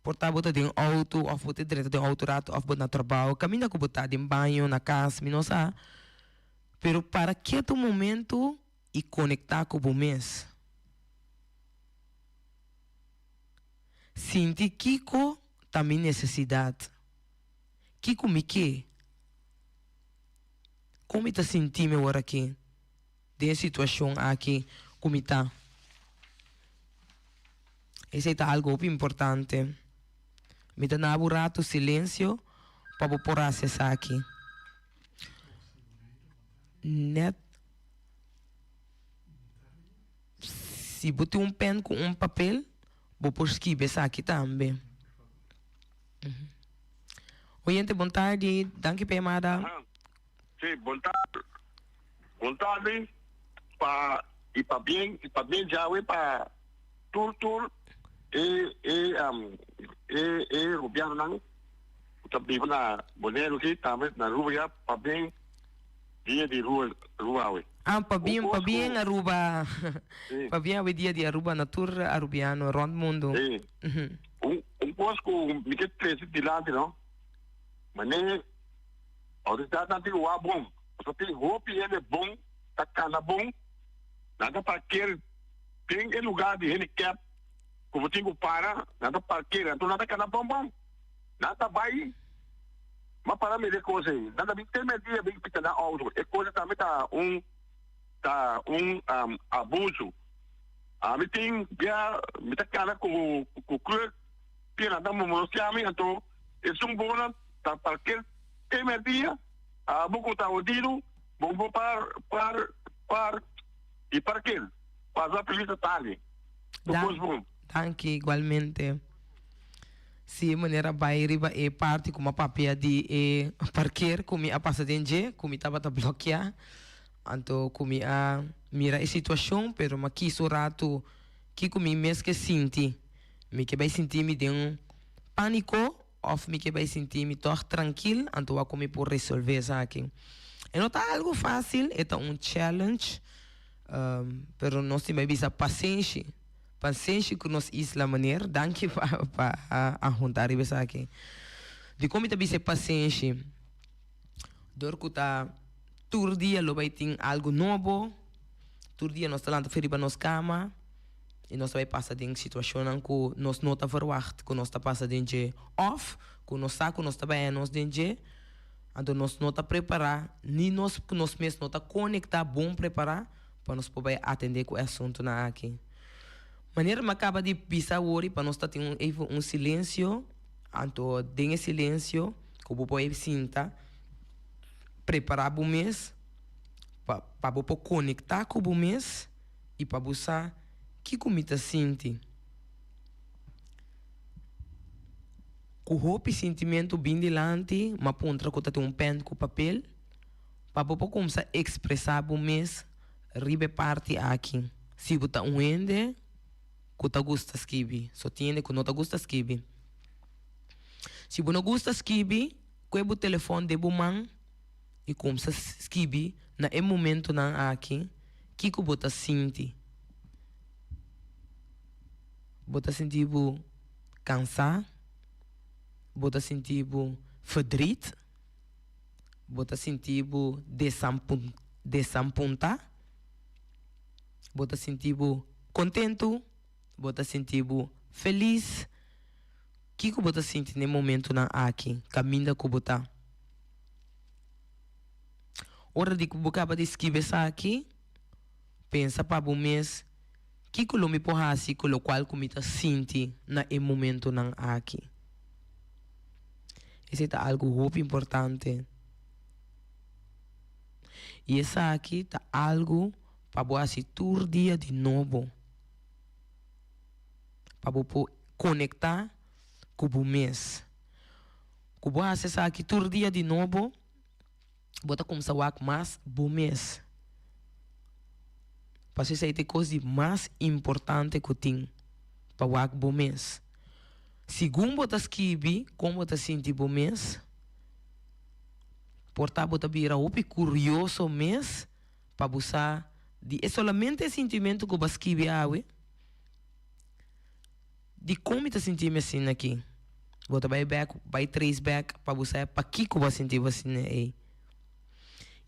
por ta bo ta den outo òf bo ta drenta den outo rato òf bo na trabou, kaminda ku bo ta, den baño, na kas, mi no sa. Pero para ketu un momento i konektá ku bo mes. Sinti kiko ta mi nesesidat, kiko mi ke, kon mi ta sinti mi aworakí. Den e situacion aki cu mi ta. Esey ta algo hopi importante. Mi ta na bo rato silencio pa bo por haci esaki. Net si bo tin un pen cu un papel, bo por skibi esaki tambe. Oyente, bon tardi. Danki pa yamada. Sí, bon tardi. Bon tardi pa y pa bien y pa bien djawe pa tur tur e e um, e e rubianonan ku ta biba na Boneiru aki tambe na Aruba ya pa bien dia di Rua Aruba awe. Ah, pa bien, Un pa kos bien ku Aruba. sí. Pa bien awe dia di Aruba na tur Arubiano rond mundo. Sí. Un un kos ku mi ke trese dilanti no, manera Outoridatnan tin wak bon, pasobra tin hopi hende bon. ta kana bon, nan ta parker den e lugá di handicap ku bo tin ku para, nan ta parker, anto nan ta kana bon bon. Nan ta bai, m'a para mira e kos ei, nan ta bin te mèrdia bin kita nan outo. E kos ei tambe ta un ta un abuso. Ami tin bia mi ta kana ku ku kruk pia nan ta murmurosiá mi, anto esun bonan ta parker te mèrdia. Abo ku ta odido, bo por par par par i parker. Pasa feliz tardi. Tur kos bon. Danki igualmente. Si e manera bai riba e parti ku mi a papia di e parker ku mi a pasa den dje, ku mi tabata blokia, anto ku mi a mira e situashon, pero mi a kis un ratu kiko mi mes ke sinti. Mi ke bai sinti mi den paniko Of mi ke bai sinti mi tòg trankil, anto wak ku mi por resolvé esaki. E no ta algu fásil, e ta un challenge, pero nos tin bai bisa pasenshi, pasenshi ku nos isla meneer, danki pa pa a hunta riba esaki. Dikon mi ta bisa e pasenshi? Dor ku ta tur dia lo bai tin algu nobo, tur dia nos ta lanta for riba nos kama, i nos ta bai pasa den situashonnan ku nos no ta verwagt ku nos ta pasa den dje òf ku nos sa ku nos ta bai nos den dje, anto nos no ta prepará ni nos ku nos mes no ta konektá bon prepará pa nos por bai atendé ku e asuntunan aki. Manera mi a kaba di bisa awor i pa nos ta tin un even un silensio, anto den e silensio ku bo por sinta prepará bo mes pa pa bo por konektá ku bo mes. i pa bo sa kiko mi ta sinti. Ku hopi sintimentu bin dilanti, m'a puntra ku ta tin un pèn ku papel pa bo por kumsa ekspresá bo mes riba e parti aki. Si bo ta un hende ku ta gusta skibi, so tin hende ku no ta gusta skibi. Si bo no gusta skibi, kue bo telefòn den bo man. i kumsa skibi na e momentunan aki kiko bo ta sinti. Bo ta sinti bo kansá? Bo ta sinti bo ferdriet? Bo ta sinti bo desampuntá? Bo ta sinti bo kontentu? Bo ta sinti bo felis? Kiko bo ta sinti na e momentunan aki kaminda ku bo ta? Ora di ku bo kaba di skibi esaki, pensa pa bo mes, Kiko lo mi por hasi ku lokual ku mi ta sinti na e momentunan aki? Esei ta algu hopi importante. I esaki ta algu pa bo hasi tur dia di nobo, pa bo por konektá ku bo mes. Ku bo hasi esaki tur dia di nobo, bo ta kumsa wak mas bo mes. Pasobra esei ta e kos di mas importante ku tin, pa wak bo mes. Segun bo ta skibi kon bo ta sinti bo mes, por ta bo ta bira hopi kurioso mes pa bo sa di e solamente e sintimentu ku bo a skibi awe. Dikon mi ta sinti mi asina aki? Bo ta bai bek, bai trace back pa bo sa pakiko bo a sinti bo asina ei.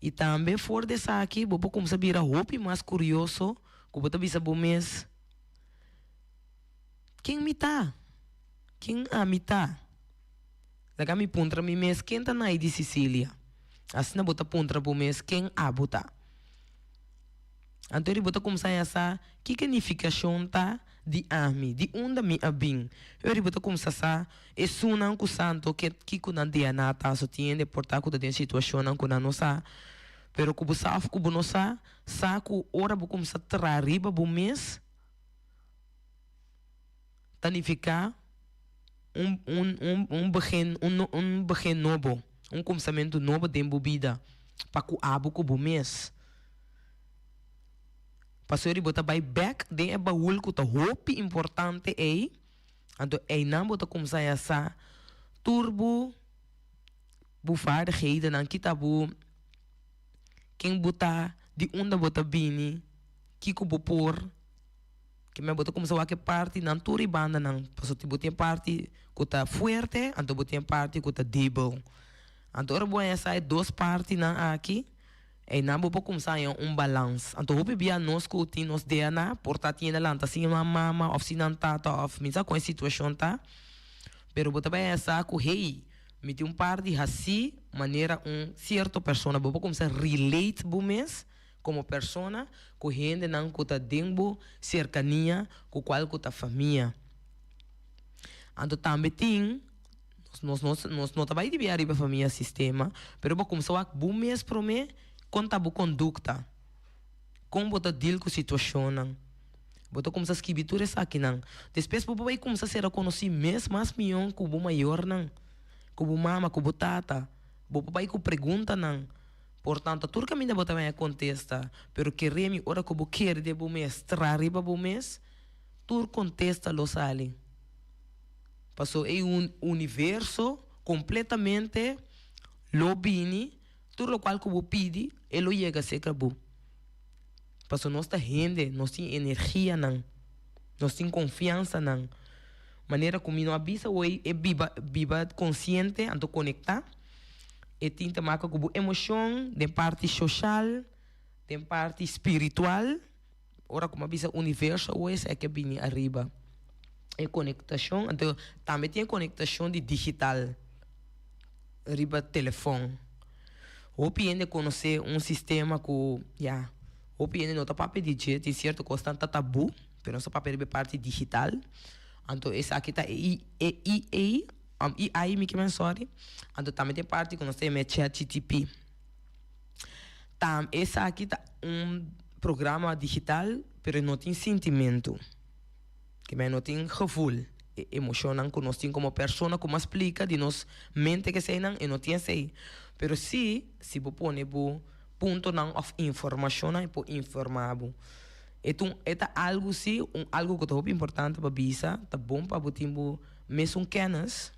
I tambe for di esaki bo por kumsa bira hopi mas kurioso ku bo ta bisa bo mes, Ken mi ta? Ken ami ta? Laga mi puntra mi mes ken ta Naidy Cicilia. Asina bo ta puntra bo mes ken abo ta. Anto eri bo ta kumsa haña sa kiko e nifikashon ta di ami, di unda mi a bin. Eri bo ta kumsa sa esunnan ku sa anto ke kiko nan DNA ta. So tin hende por ta ku ta den situashonnan ku nan no sa. Pero ku bo sa òf ku bo no sa, sa ku ora bo kumsa traha riba bo mes ta nifiká un un un un begin un un begin nobo, un kumsamentu nobo den bo bida pa ku abo ku bo mes. Pasobra bo ta bai bek den e baul ku ta hopi importante ei, anto einan bo ta kumsa ya sa tur bo bo vaardighedennan, kita bo ken bo ta, di unda bo ta bini, kiko bo por. Kimen bo ta kumsa wak e partinan tur e bandanan, pasobra bo tin e parti ku ta fuerte, anto bo tin e parti ku ta debel. Anto ora bo haña sa e dos partinan aki. Einan bo por kumsa haña un balans. Anto hopi bia nos ku tin nos DNA por ta tin hende lanta sin nan mama òf sin nan tata òf mi sa kon e situashon ta, pero bo ta bai haña sa ku hey, mi tin un par di hasí manera un sierto persona. Bo por kumsa relate bo mes komo persona ku hendenan ku ta den bo serkania ku kual ku ta famia. Anto tambe tin. Nos nos nos no ta bai di ariba famia sistema, pero bo kumsa wak bo mes prome kon ta bo kondukta, kon bo ta deal ku situashonnan. Bo ta kumsa skibi tur esakinan. Despues bo por bai kumsa sera konosí mes mas mihó ku bo mayornan, ku bo mama, ku bo tata. Bo por bai ku preguntanan. Por tanto tur kaminda bo ta bai a kontesta, pero kere mi ora ku bo kere den bo mes traha riba bo mes, tur kontesta lo sali. Paso e un universo completamente lo bini, tur locual cu bo pidi e lo yega cerca bo. Paso nos ta hende, nos tin energianan, nos tin confiansanan. Manera cu mi no a bisa hoy e biba biba consciente anto conecta, e tin te maka cu bo emocion den parti social, den parti spiritual. Ora ku mi a bisa universo awo esei ke bini ariba. E konektashon, anto tambe tin e konektashon di digital riba telefòn. Hopi hende konosé un sistema ku ya, hopi hende no ta papia di dje, tin sierto kosnan ta tabú, pero nos ta papia riba e parti digital. Anto esaki ta e e IA, AI mi ke men sòri. Anto tambe tin e parti ku nos ta yama e ChatGTP. Tam esaki ta un programa digital pero e no tin sintimentu. Ke men no tin gevoel. E emoshonnan ku nos tin komo persona ku mas splika di nos mente ke eseinan e no tin esei. Pero si si bo pone bo puntonan òf informashonnan e por informá bo. E ta un e ta algu si un algu ku ta hopi importante pa bisa ta bon pa bo tin bo mesun kènis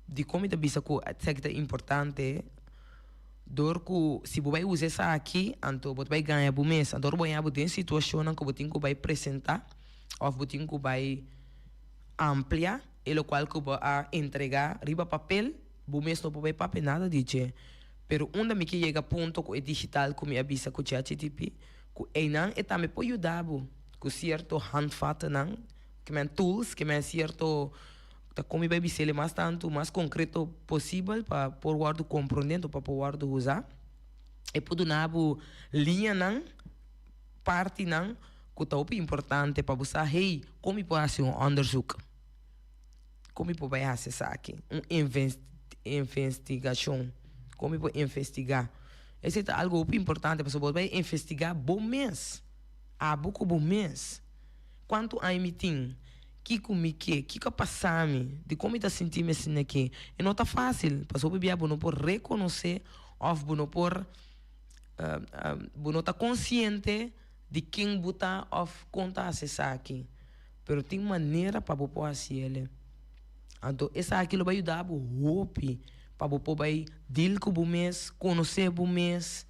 Dikon mi ta bisa ku esaki ta importante? Dor ku si bo bai usa esaki, anto bo ta bai gaña bo mes. Anto ora bo haña bo den situashonnan ku bo tin ku bai presentá òf bo tin ku bai amplia e lokual ku bo a entregá riba papel, bo mes no por bai papia nada di dje. Pero unda mi ke yega punto ku e digital ku mi a bisa ku ChatGTP, ku einan e tambe por yuda bo ku sierto handvatennan, ke men tools, ke men sierto. Ta kon mi bai bis'el e mas tantu, mas konkreto posibel pa por wòrdu komprondé anto pa por wòrdu usá. E por duna bo liñanan, partinan ku ta hopi importante pa bo sa, hey, kon mi por hasi un òndersuk? Kon mi por bai hasi esaki? Un investigashon. Kon mi por investigá? Esei ta algu hopi importante pasobra bo ta bai investigá bo mes, abo ku bo mes. Kuantu aña mi tin? Kiko mi ke? Kiko a pasa mi? Dikon mi ta sinti mi asina aki? E no ta fásil, pasobra hopi bia bo no por rekonosé òf bo no por bo no ta konsiente di ken bo ta òf kon ta hasi esaki. Pero tin manera pa bo por hasi el. Anto esaki lo bai yuda bo hopi pa bo por bai deal ku bo mes, konosé bo mes,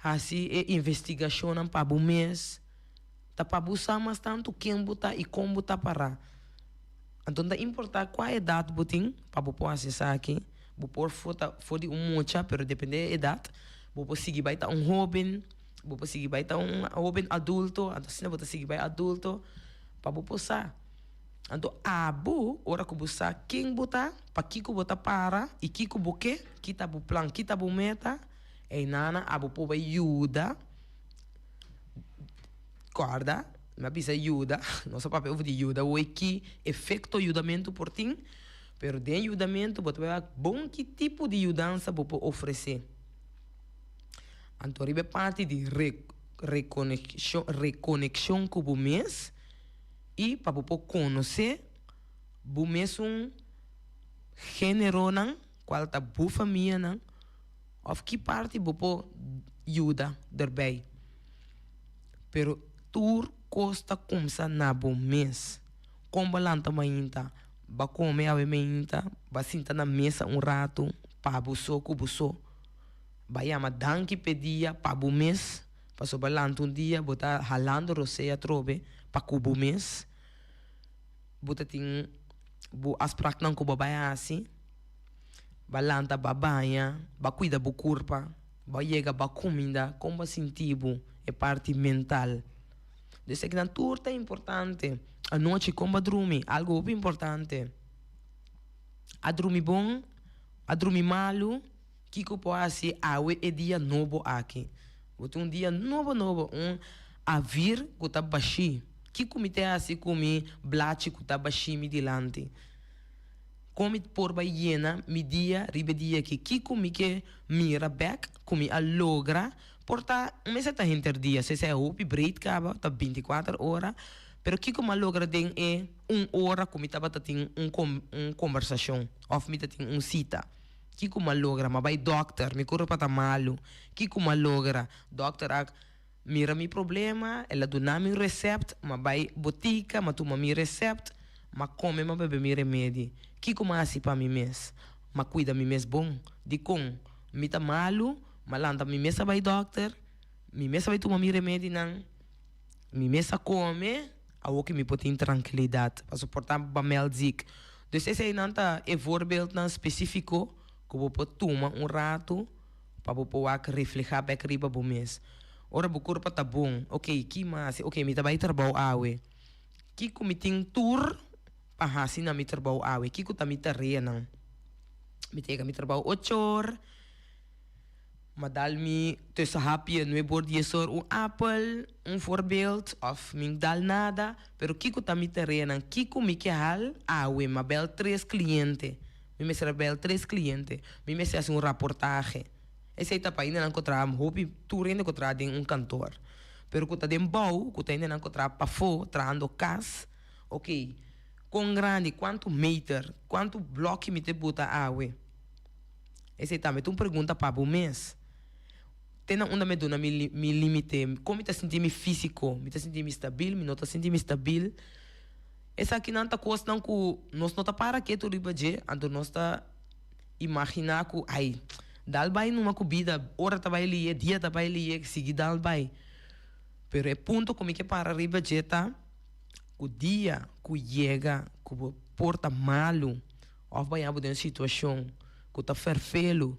hasi e investigashonnan pa bo mes. Ta pa bo sa mas tantu ken bo ta i kon bo ta pará. Anto no ta importá kua edat bo tin pa bo por hasi esaki. Bo por for ta for di un mucha, pero depende e edat, bo por sigui bai ta un hóben, bo por sigui bai ta un hóben adulto, anto asina bo ta sigui bai adulto pa bo por sa. Anto abo, ora ku bo sa ken bo ta, pakiko bo ta para i kiko bo ke, ki ta bo plan, ki ta bo meta, einana abo por bai yuda. Kòrda, mi a bisa yuda, nos a papia over di yuda awor ki efekto yudamentu por tin, pero den yudamentu bo ta bai wak bon ki tipo di yudansa bo por ofresé. Anto riba e parti di rekonekshon rekonekshon ku bo mes i pa bo por konosé bo mesun géneronan kual ta bo famianan. Of ki parti bo por yuda derbij. Pero tur kos ta kumsa na bo mes. Kon bo lanta mainta, ba kome awe mainta, ba sinta na mesa un ratu pa bo so ku bo so. Ba yama danki p'e dia pa bo mes, pasobra ba lanta un dia bo ta halando rosea atrobe pa ku bo mes. Bo ta tin bo afspraknan ku bo bai hasi. Ba lanta, ba baña, ba cuida bo curpa. Bo a yega bo a kuminda, kon bo a sinti bo, e parti mental. Dus ekinan tur ta importante. Anochi kon bo a drumi, algu hopi importante. A drumi bon, a drumi malu, kiko por hasi awe e dia nobo aki? Bo tin un dia nobo nobo, un avir ku ta bashí. Kiko mi ta hasi ku mi blachi ku ta bashí mi dilanti? Kon mi por bai yena mi dia riba e dia aki? Kiko mi ke mira bèk ku mi a logra? Por ta un mester ta henter dia, si esei hopi breed kaba, ta binti kuater ora, pero kiko mi a logra den e un ora ku mi tabata tin un un kombersashon òf mi ta tin un sita? Kiko mi a logra? Mi a bai dòkter, mi kurpa ta malu. Kiko mi a logra? Dòkter a mira mi problema, el a duna mi un resèpt, mi a bai botika, mi a tuma mi resèpt, mi a kome, mi a bebe mi remedi. Kiko mi a hasi pa mi mes? Mi a kuida mi mes bon. Dikon? Mi ta malu, mi a lanta mi mes a bai dòkter, mi mes a bai tuma mi remedinan, mi mes a kome. Awor ki mi por tin trankilidat pa soportá bamelzik. Dus eseinan ta e voorbeeldnan spesífiko ku bo por tuma un ratu pa bo por wak reflehá bèk riba bo mes. Ora bo kurpa ta bon, oke, ki mas? Oke, mi ta bai trabou awe. Kiko mi tin tur pa hasi na mi trabou awe? Kiko ta mi tareanan? Mi ta yega mi trabou ocho or. Ma dal mi tussen hapje nuebe or dies or un apel, un voorbeeld, of mi n dal nada, pero kiko ta mi tareanan, kiko mi ke hal awe, m'a bel tres cliente, mi mester a bel tres cliente, mi mester hasi un raportahe. Esei ta pa hendenan ku traha hopi, tur hende ku traha den un kantoor, pero ku ta den bou, ku ta hendenan ku traha pafó, trahando kas, ok, kon grandi, kuantu meter, kuantu bloki mi ta buta awe. Esei tambe ta un pregunta pa bo mes. Te na unda mi duna mi mi limite? Kon mi ta sinti mi físiko? Mi ta sinti mi stabil? Mi no ta sinti mi stabil? Esakinan ta kosnan ku nos no ta para ketu riba dje, anto nos ta imaginá ku, ai, dal bai numa ku bida, ora ta bai liye, dia ta bai liye, sigui dal bai. Pero e punto ku mi ke para riba dje ta ku dia ku yega ku bo por ta malu, Òf baña bo den un situashon ku ta fèrfelu,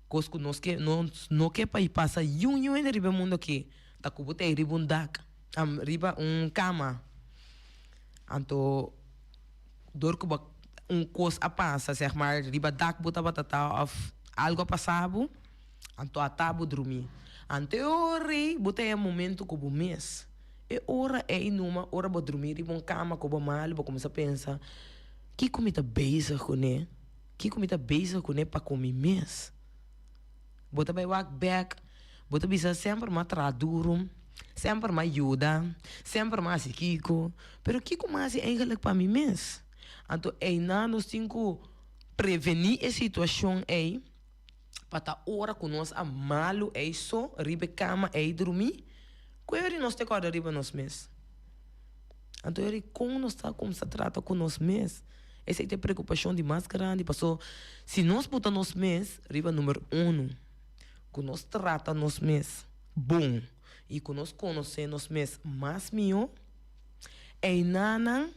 kos ku nos ke nos no ke pa i pasa yun yun hende riba e mundu aki, ta ku bo ta ei riba un dak, riba un kama. Anto dor ku bo un kos a pasa, sèg mar riba dak bo tabata ta òf algu a pasa bo, anto ata bo drumí. Anto e ora ei bo ta e momento ku bo mes. E ora ei numa ora bo drumí riba un kama ku bo malu bo kuminsá pensa, Kiko mi ta bezig kuné? Kiko mi ta bezig kuné pa ku mi mes? Bo ta bai wak bèk, bo ta bisa semper m'a traha duru, semper m'a yuda, semper m'a hasi kiko, pero kiko m'a hasi eigenlik pa mi mes? Anto einan nos tin ku prevení e situashon ei pa ta ora ku nos a malu ei so riba e kama ei drumí, ku e ora nos ta kòrda riba nos mes. Anto eri kon nos ta kumsa trata ku nos mes? Esei ta e preokupashon di mas grandi, paso si nos buta nos mes riba numer uno, ku nos trata nos mes bon i ku nos konosé nos mes mas mihó, einanan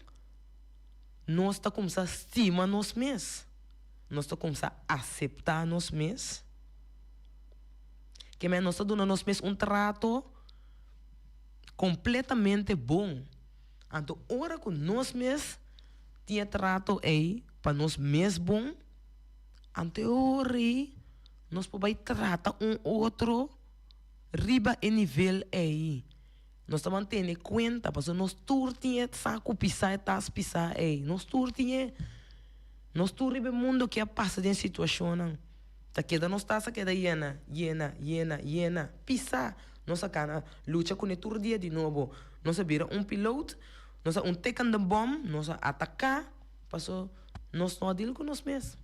nos ta kumsa stima nos mes, nos ta kumsa aseptá nos mes, ke men nos ta duna nos mes un trato. Completamente bon. Anto ora cu nos mes tin e trato ey pa nos mes bon, anto e ora ey nos por bay trata un otro riba e nivel ey. Nos ta mantene cuenta pasobra nos tur tin e saco pisa, e tas pisa ey. Nos tur tin e. Nos tur riba e mundo aki a pasa den situacionnan. Ta keda nos tas a keda yena, yena, yena, yena, pisa. Nos a kana lucha kuné tur dia di nobo. Nos a bira un piloot, nos a un tekende bòm, nos a ataká, paso nos no a dil ku nos mes.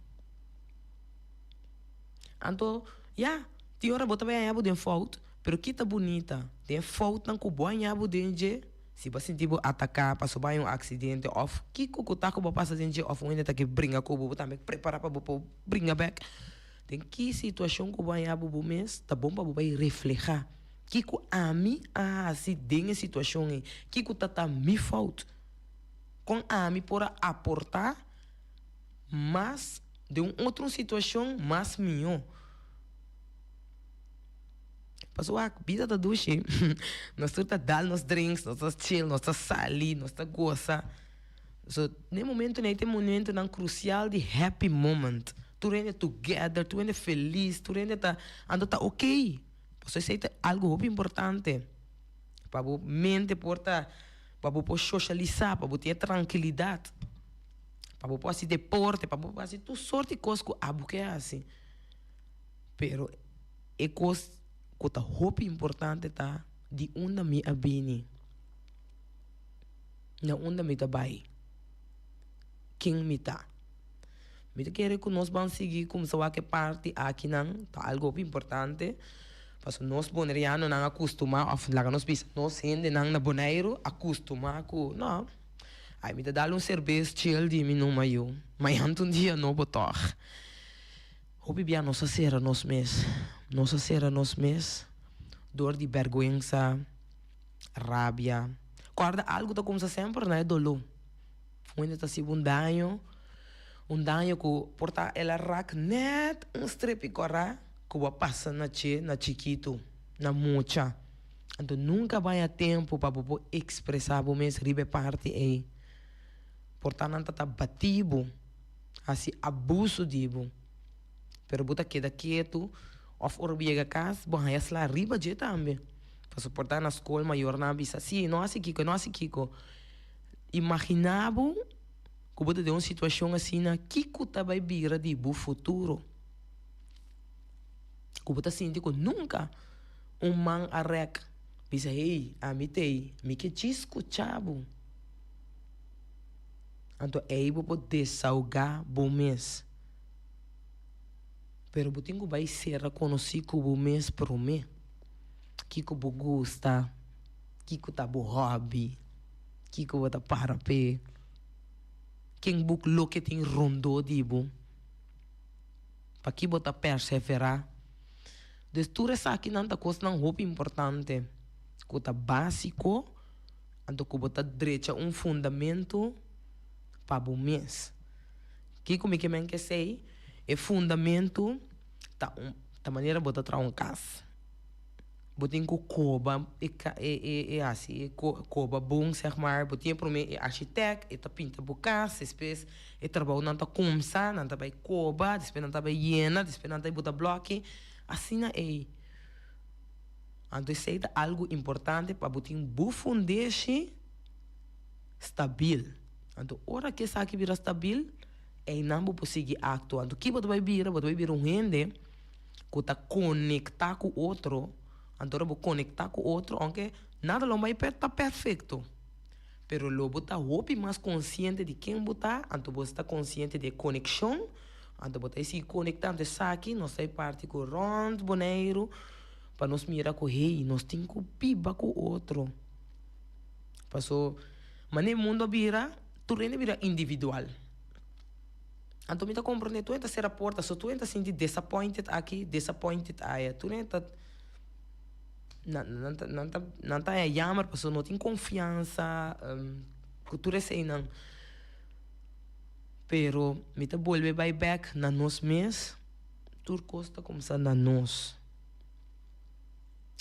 Anto, ya, tin ora bo ta bai haña bo den fout, pero ki ta bunita den e foutnan ku bo haña bo den dje? Si bo a sinti bo ataká pasobra bo haña un aksidente òf kiko ku ta ku bo a pasa den dje òf un hende ta ke bringa ku bo, bo tambe prepará pa bo por bringa bèk. Den ki situashon ku bo haña bo bo mes ta bon pa bo bai reflehá, Kiko ami a hasi den e situashon ei? Kiko ta ta mi fout? Kon ami por a aportá mas den un otro situashon mas mihó? Paso wak, bida ta dushi. Nos tur ta dal nos drinks, nos ta chill, nos ta sali, nos ta gosa. So, n'e momentonan ei ta e momentonan crucial di happy moment. Tur hende together, tur hende feliz, tur hende ta, anto ta ok. Paso esei ta algo hopi importante pa bo mente por ta, pa bo por socialisa, pa bo tin e trankilidad, pa bo por hasi deporte, pa bo por hasi tur sort di kos ku abo ke hasi. Pero e kos ku ta hopi importante ta di unda mi a bini, na unda mi ta bai, ken mi ta. Mi ta kere ku nos ban sigui kumsa wak e parti akinan, ta algu hopi importante, pasobra nos bonerianonan a kustumá òf laga nos bisa nos hendenan na Boneiru a kustumá ku no, ai mi ta dal un serbes chill di mi numa yu, mañan ta un dia nobo tòg. Hopi bia nos a sera nos mes, nos a sera nos mes dor di bèrgwensa, rabia. Kòrda algu ta kumsa semper na e doló. Un hende ta hasiba un daño, un daño ku por ta el a rak nèt un strepi kòrá ku bo a pasa na che na chikitu, na mucha. Anto nunka baña tempu pa bo por ekspresá bo mes riba e parti ei. Por ta nan ta ta bati bo. hasi abuso di bo, pero bo ta keda ketu of ora bo yega kas bo haña sla riba dje tambe. Pasobra por ta na skol mayornan a bisa si no hasi kiko no hasi kiko. Imagina bo ku bo ta den un situashon asina kiko ta bai bira di bo futuro? Ku bo ta sinti ku nunka un man a rèk bisa hey ami t'ei mi ke djis skucha bo. Anto ei bo por desahoga bo mes. Pero bo tin ku bai sera konosí ku bo mes promé. Kiko bo gusta, kiko ta bo hòbi, kiko bo ta para p'e, ken bo loke tin rondó di bo, paki bo ta perseverá. Dus tur esakinan ta kosnan hopi importante ku ta básiko. Anto ku bo ta drecha un fundamentu pa bo mes. Kiko mi ke men kesei? E fundamentu ta un ta manera bo ta traha un kas. Bo tin ku koba e ka e e e hasi e koba bon sèg mar. Bo tin e promé e architèkt e ta pinta bo kas, despues e trabounan ta kumsa, nan ta bai koba, despues nan ta bai yena, despues nan ta bai buta blòki. Asina ei. Anto esei ta algu importante pa bo tin bo fundeshi stabil. Anto ora ku esaki bira stabil, einan bo por sigui aktua. Anto ki bo ta bai bira? Bo ta bai bira un hende ku ta konektá ku otro. Anto ora bo konektá ku otro, ounke nada lo bai ta perfekto, pero lo bo ta hopi mas konsiente di ken bo ta, anto bo ta konsiente di e konekshon, anto bo ta sigui konektá. Anto esaki nos ta e parti ku rònt Boneiru. Pa nos mira ku hey, nos tin ku biba ku otro. Paso, manera e mundo a bira, tur hende a bira individual. Anto mi ta komprende tur hende ta sera porta, so tur hende ta sinti disappointed aki, disappointed aya. Tur hende ta, nan ta, nan ta, nan ta haña jammer paso no tin konfiansa ku tur eseinan. Pero mi ta bolbe bai bek na nos mes. Tur kos ta kumsa na nos.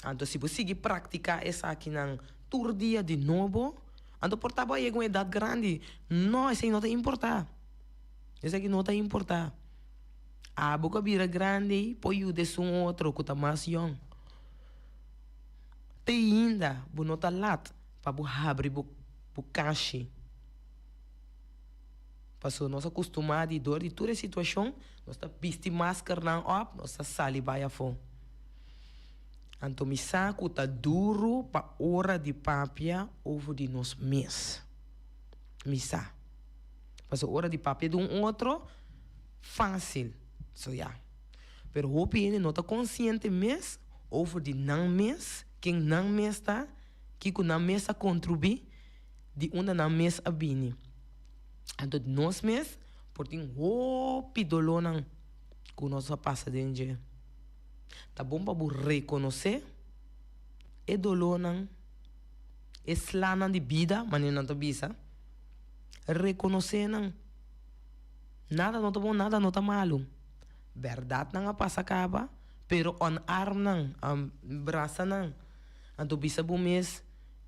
Anto si bo sigui praktiká esakinan tur dia di nobo, anto por ta bo a yega un edat grandi. No, esei no ta importá. Esaki no ta importá. Abo ku a bira grandi por yuda esun otro ku ta mas yòn. Te ainda bo no ta lat pa bo habri bo kashi. Pasobra nos a kustumá di dor di tur e situashon, nos ta bisti maskernan òp, nos ta sali bai afó. Anto mi sa ku ta duru pa ora di papia over di nos mes. Mi sa. Pasobra ora di papia di un otro, fásil. So ya. Pero hopi hende no ta konsiente mes over di nan mes, ken nan mes ta, kiko nan mes a kontribuí. di unda nan mes a bini. Anto nos mes por tin hopi dolónan ku nos a pasa den dje. Ta bon pa bo rekonosé e dolónan, e slanan di bida, manera nan ta bisa. Rekonosé nan. Nada no ta bon, nada no ta malu. Bèrdat nan a pasa kaba. Pero omarm nan, brasa nan. Anto bisa bo mes,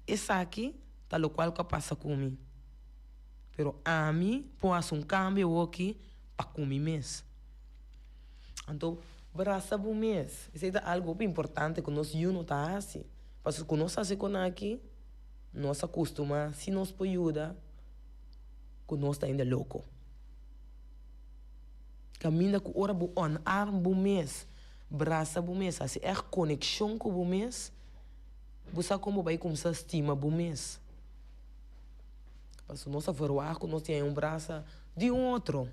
Esaki ta lokual ku a pasa ku mi. Pero ami por hasi un kambio awoki pa ku mi mes. Anto brasa bo mes. Esei ta algu hopi importante ku nos yu no ta hasi. Pasobra ku nos hasi kon aki, nos a kustumá si nos por yuda ku nos ta hende loko. Kaminda ku ora bo omarm bo mes, brasa bo mes, hasi ègt konekshon ku bo mes, bo sa kon bo bai kumsa stima bo mes. Pasobra nos a verwagt ku nos tin un brasa di un otro.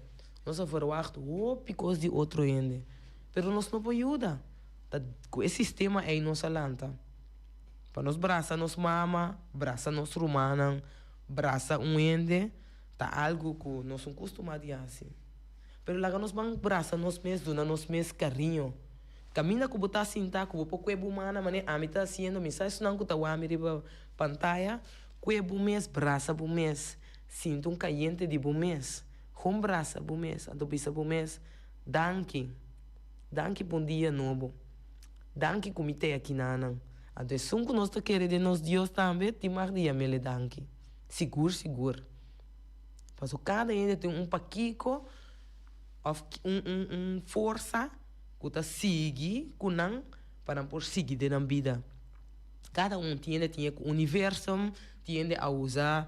Nos a verwagt hopi kos di otro hende, pero nos no por yuda. Ta ku e sistema ei nos a lanta. Pa nos brasa nos mama, brasa nos rumannan, brasa un hende, ta algu ku nos no kustumá di hasi. Pero laga nos ban brasa nos mes, duna nos mes kariño. Kaminda ku bo ta sinta, ku bo por kue bo mana manera ami ta hasiendo, mi sa esunnan ku ta wak mi riba pantaya, Kue bo mes, brasa bo mes, sinti un kayente di bo mes. Hon brasa bo mes, anto bisa bo mes, Danki. Danki pa un dia nobo. Danki ku mi t'e akinanan. Anto esun ku nos ta kere den nos Dios tambe tin mag di yam'el e danki. Sigur, sigur. Pasobra kada hende tin un pakiko òf un un un forsa ku ta sigui ku nan pa nan por sigui den nan bida. Kada un tiende tin e ku universum, tiende a usa,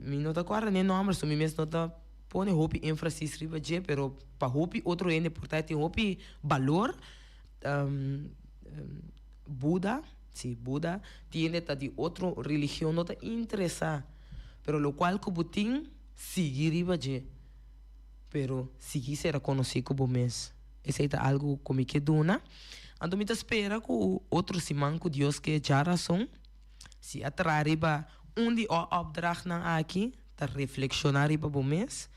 mi no ta kòrda n'e nòmber, so mi mes no ta pone hopi énfasis riba dje, pero pa hopi otro hende por ta e tin hopi balor. Buda, si, Buda, tiende ta di otro religion, no ta interesá, pero lokual ku bo tin, sigui riba dje, pero sigui sera konosí ku bo mes. Esei ta algu ku mi ke duna. Anto mi ta spera ku otro siman ku Dios ke dja rason, si a traha riba un di o opdrachtnan aki, ta reflekshoná riba bo mes,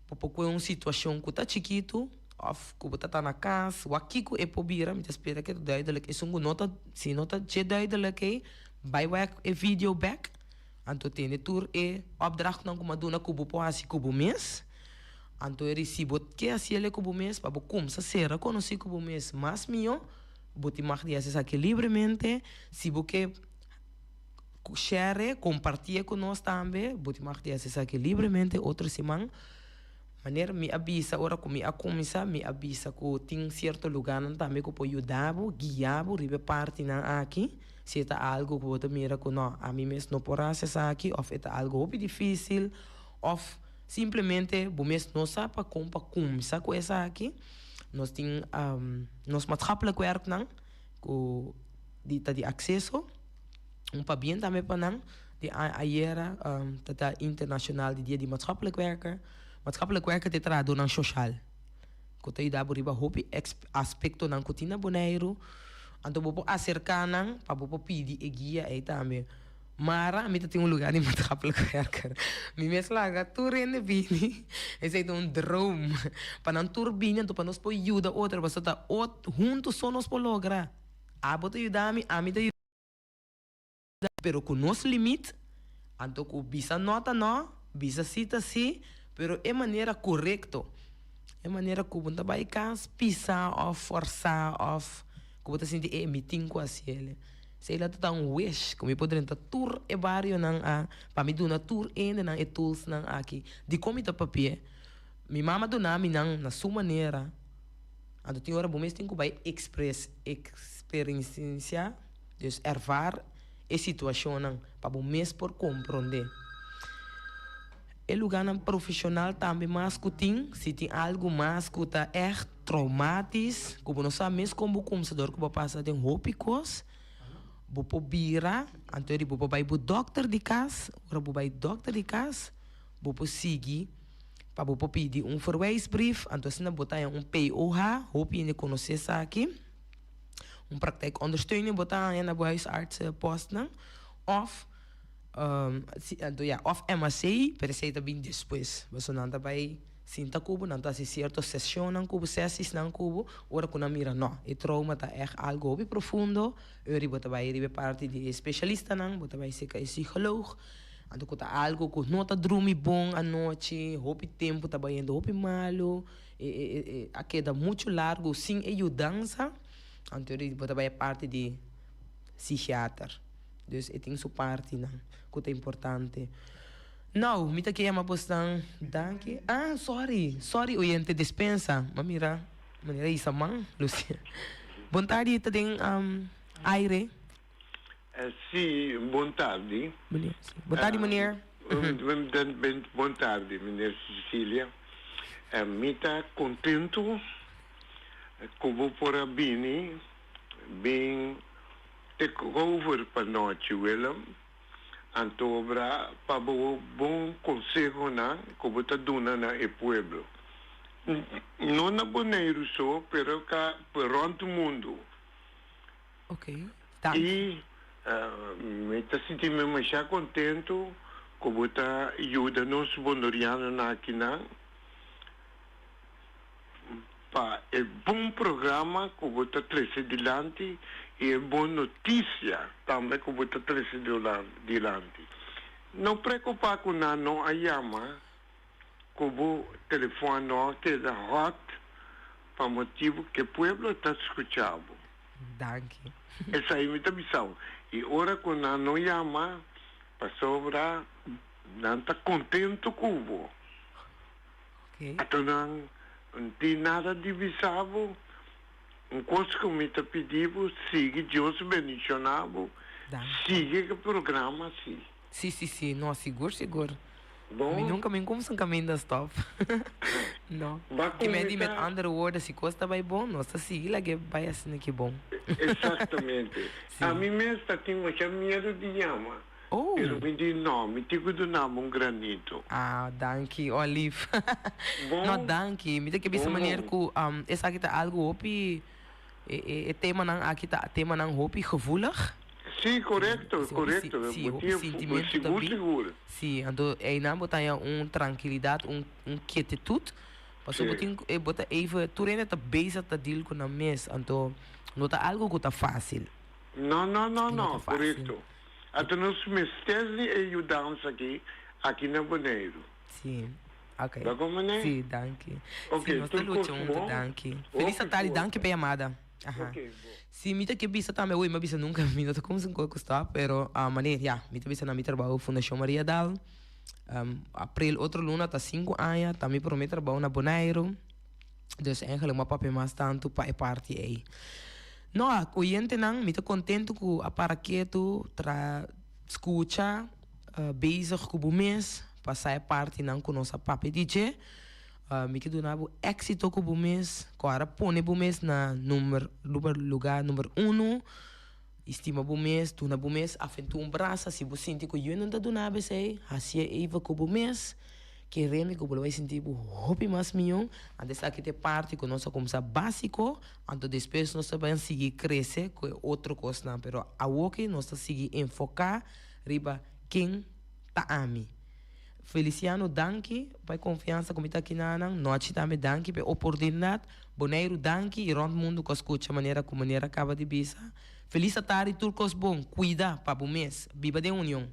bo por kue un situashon ku ta chikitu òf ku bo ta ta na kas, wak kiko e por bira, mi ta spera ku e ta duidelik. Esun ku no ta, si no ta dje duidelik ei, bai wak e video bèk, anto tende tur e opdrachtnan ku mi a duna ku bo por hasi ku bo mes. Anto e risibo ke hasi el e ku bo mes pa bo kumsa sera konosí ku bo mes mas mihó, bo tin mag di hasi esaki libremente. Si bo ke share, kompartié ku nos tambe, bo tin mag di hasi esaki libremente otro siman. Manera mi a bisa ora ku mi a kuminsá, mi a bisa ku tin sierto lugánan tambe ku por yuda bo, guia bo riba e partinan aki. Si e ta algu ku bo ta mira ku no, ami mes no por hasi esaki òf e ta algu hopi difísil òf. Simplemente bo mes no sa pa kon pa kumsa ku esaki. Nos tin nos maatschappelijk werknan ku di ta di akseso. Un pabien tambe pa nan. Di ayera ta ta internashonal di dia di maatschappelijk werker. Maatschappelijk werker ta e trahadónan soshal ku ta yuda bo riba hopi aspektonan ku tin na Boneiru. Anto bo por aserká nan pa bo por pidi e guia ei tambe. Mara mi ta tin un lugar di maatschappelijk werker. Mi mes laga tur hende bini. Esei ta un droom. Pa nan tur bini anto pa nos por yuda otro pasobra ta ot hunto so nos por logra. Abo ta yuda mi, ami ta yuda pero ku nos limit anto ku bisa no ta no, bisa si ta si, pero e manera korekto. E manera ku bo no ta bai kas pisa òf fòrsá òf ku bo ta sinti e mi tin ku hasi el. Esei la ta ta un wish ku mi por drenta tur e barionan a pa mi duna tur hendenan e toolsnan aki. Dikon mi ta papia? Mi mama duna mi nan na su manera. Anto tin ora bo mes tin ku bai expres experiencia, dus ervaar e situashonnan pa bo mes por komprondé. E lugánan profeshonal tambe mas ku tin, si tin algu mas ku ta ègt traumatis, ku bo no sa mes kon bo kumsa dor ku bo a pasa den hopi kos, bo por bira, anto di bo por bai bo dòkter di kas, ora bo bai dòkter di kas, bo por sigui pa bo por pidi un verwijsbrief, anto asina bo ta haña un POH, hopi hende konosé esaki, un praktijkondersteuning bo ta haña na bo huisartsenpostnan, òf. Anto ya, of MAC, pero esei ta bin despues. Pasobra nan ta bai sinta ku bo, nan ta hasi sierto sesionnan ku bo, sesisnan ku bo, ora ku nan mira no, e trauma ta ègt algu hopi profundo, ori bo ta bai riba e parti di e spesialistanan, bo ta bai serka e psikoloog, anto ku ta algu ku no ta drumi bon anochi, hopi tempu ta bayendo hopi malu. E e e a keda muchu largu sin e yudansa, anto e bo ta bai e parti di psichiater. Dus e tin su partinan ku ta importante. Nou, mi ta ke yama bosnan danki. Ah, sorry, sorry oyente, despensa. M'a mira manera hisa man, Lucia. Bon tardi, ta den aire. Sí, bon tardi. Bon tardi, meneer. Bon tardi, meneer Cecilia. Mi ta contento cu bo por a bini bin take over pa nochi, Willem. Anto obra pa bo bon consehonan cu bo ta duna na e pueblo. No na Boneiru so, pero ka rond mundo. Ok, I mi ta sinti mi masha kontentu ku bo ta yuda nos Bonorianonan akinan pa e bon programa ku bo ta trese dilanti i e bon notisia tambe ku bo ta trese dilanti. No preokupá ku nan no a yama ku bo telefòn no a keda hòt pa motibu ku e pueblo ta skucha bo. Danki. Esei mi ta bisa bo. I ora ku nan no yama, pasobra nan ta kontentu ku bo. Anto nan no tin nada di bisa bo. Un kos ku mi ta pidi bo, sigui Dios bendishoná bo, sigui ku e programa asi. Sí, sí, sí. No, sigur, sigur. Bon. Mi nunca mi cumsa un caminda stop. No. Ba Ki men di met cuminsa. andere woorden, si cos ta bay bon, nos ta sigui lag'e bay asina ki bon. Exactamente. Sí. Ami mes ta tin masha miedo di yama. Oh. Pero mi di no, mi tin cu duna bo un granito. Ah, danki, oh lief. Bon. No, danki. Mi ta ke bisa Bon, meneer bon. cu esaki ta algo hopi, e, e, e temanan aki ta temanan hopi gevoelig. Sí, korekto, Sí, hopi korekto. sí, Bo hopi tin sintimentu ta sigur, bin. sigur. Sí, anto einan bo ta haña un trankilidat, un un kietitut, pasobra bo Sí. tin ku bo ta even, tur hende ta bezig ta deal ku nan mes, anto no ta algu ku ta fásil. No, no, no, No ta no, fásil. korekto. Anto nos mester di e yudansa aki, aki na Boneiru. Sí, ok. Bo komprendé? Sí, danki. Ok, Sí, nos ta tur lucha kos huntu, bon. danki. Felis Hopi tardi, danki forsa. pa e yamada. Aha. Ok, bo. Si mi ta ke bisa tambe, ui, mi a bisa nunca mi no ta cuminsa un koe stop, pero mané, ya, mi ta bisa na mi trabou Fundacion Maria Dal, april otro luna ta sinku aña, ta mi prome trabou na Boneiru, dus eigenlijk mi a papia mas tantu pa e parti ei. No, oyentenan, mi ta contento ku a para ketu, tra scucha, bezig ku bo mes, pa sa e partinan ku nos a papia di dje. Mi ke duna bo éxito ku bo mes, ku ora pone bo mes na number lugar lugar number uno i stima bo mes, duna bo mes af en toe un brasa, si bo sinti ku yu no ta duna bo esei, hasié even ku bo mes, kere mi ku bo lo bai sinti bo hopi mas mihó, anto esaki ta e parti ku nos a kumsa básiko, anto despues nos ta bai sigui krese ku e otro kosnan, pero awoki nos ta sigui enfoká riba ken ta ami. Feliciano danki pa e konfiansa ku mi ta kina nan. Nochi tambe danki pa e oportunidat. Boneiru danki i rònt mundu ku a skucha manera ku meneer a kaba di bisa. Felis atardi tur kos bon. Kuida pa bo mes. Biba den union.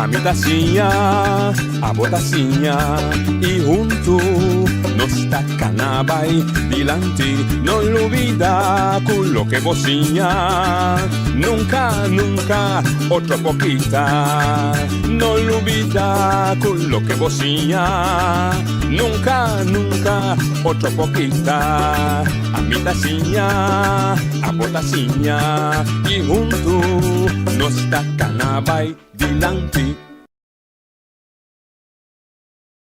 Ami ta siña, abo ta siña y huntu nos ta cana bay dilanti. No lubida cu loke bo siña nunca, nunca otro por kita. No lubida cu loke bo siña nunca, nunca otro por kita. Ami ta siña, abo ta siña y huntu nos ta cana bay dilanti.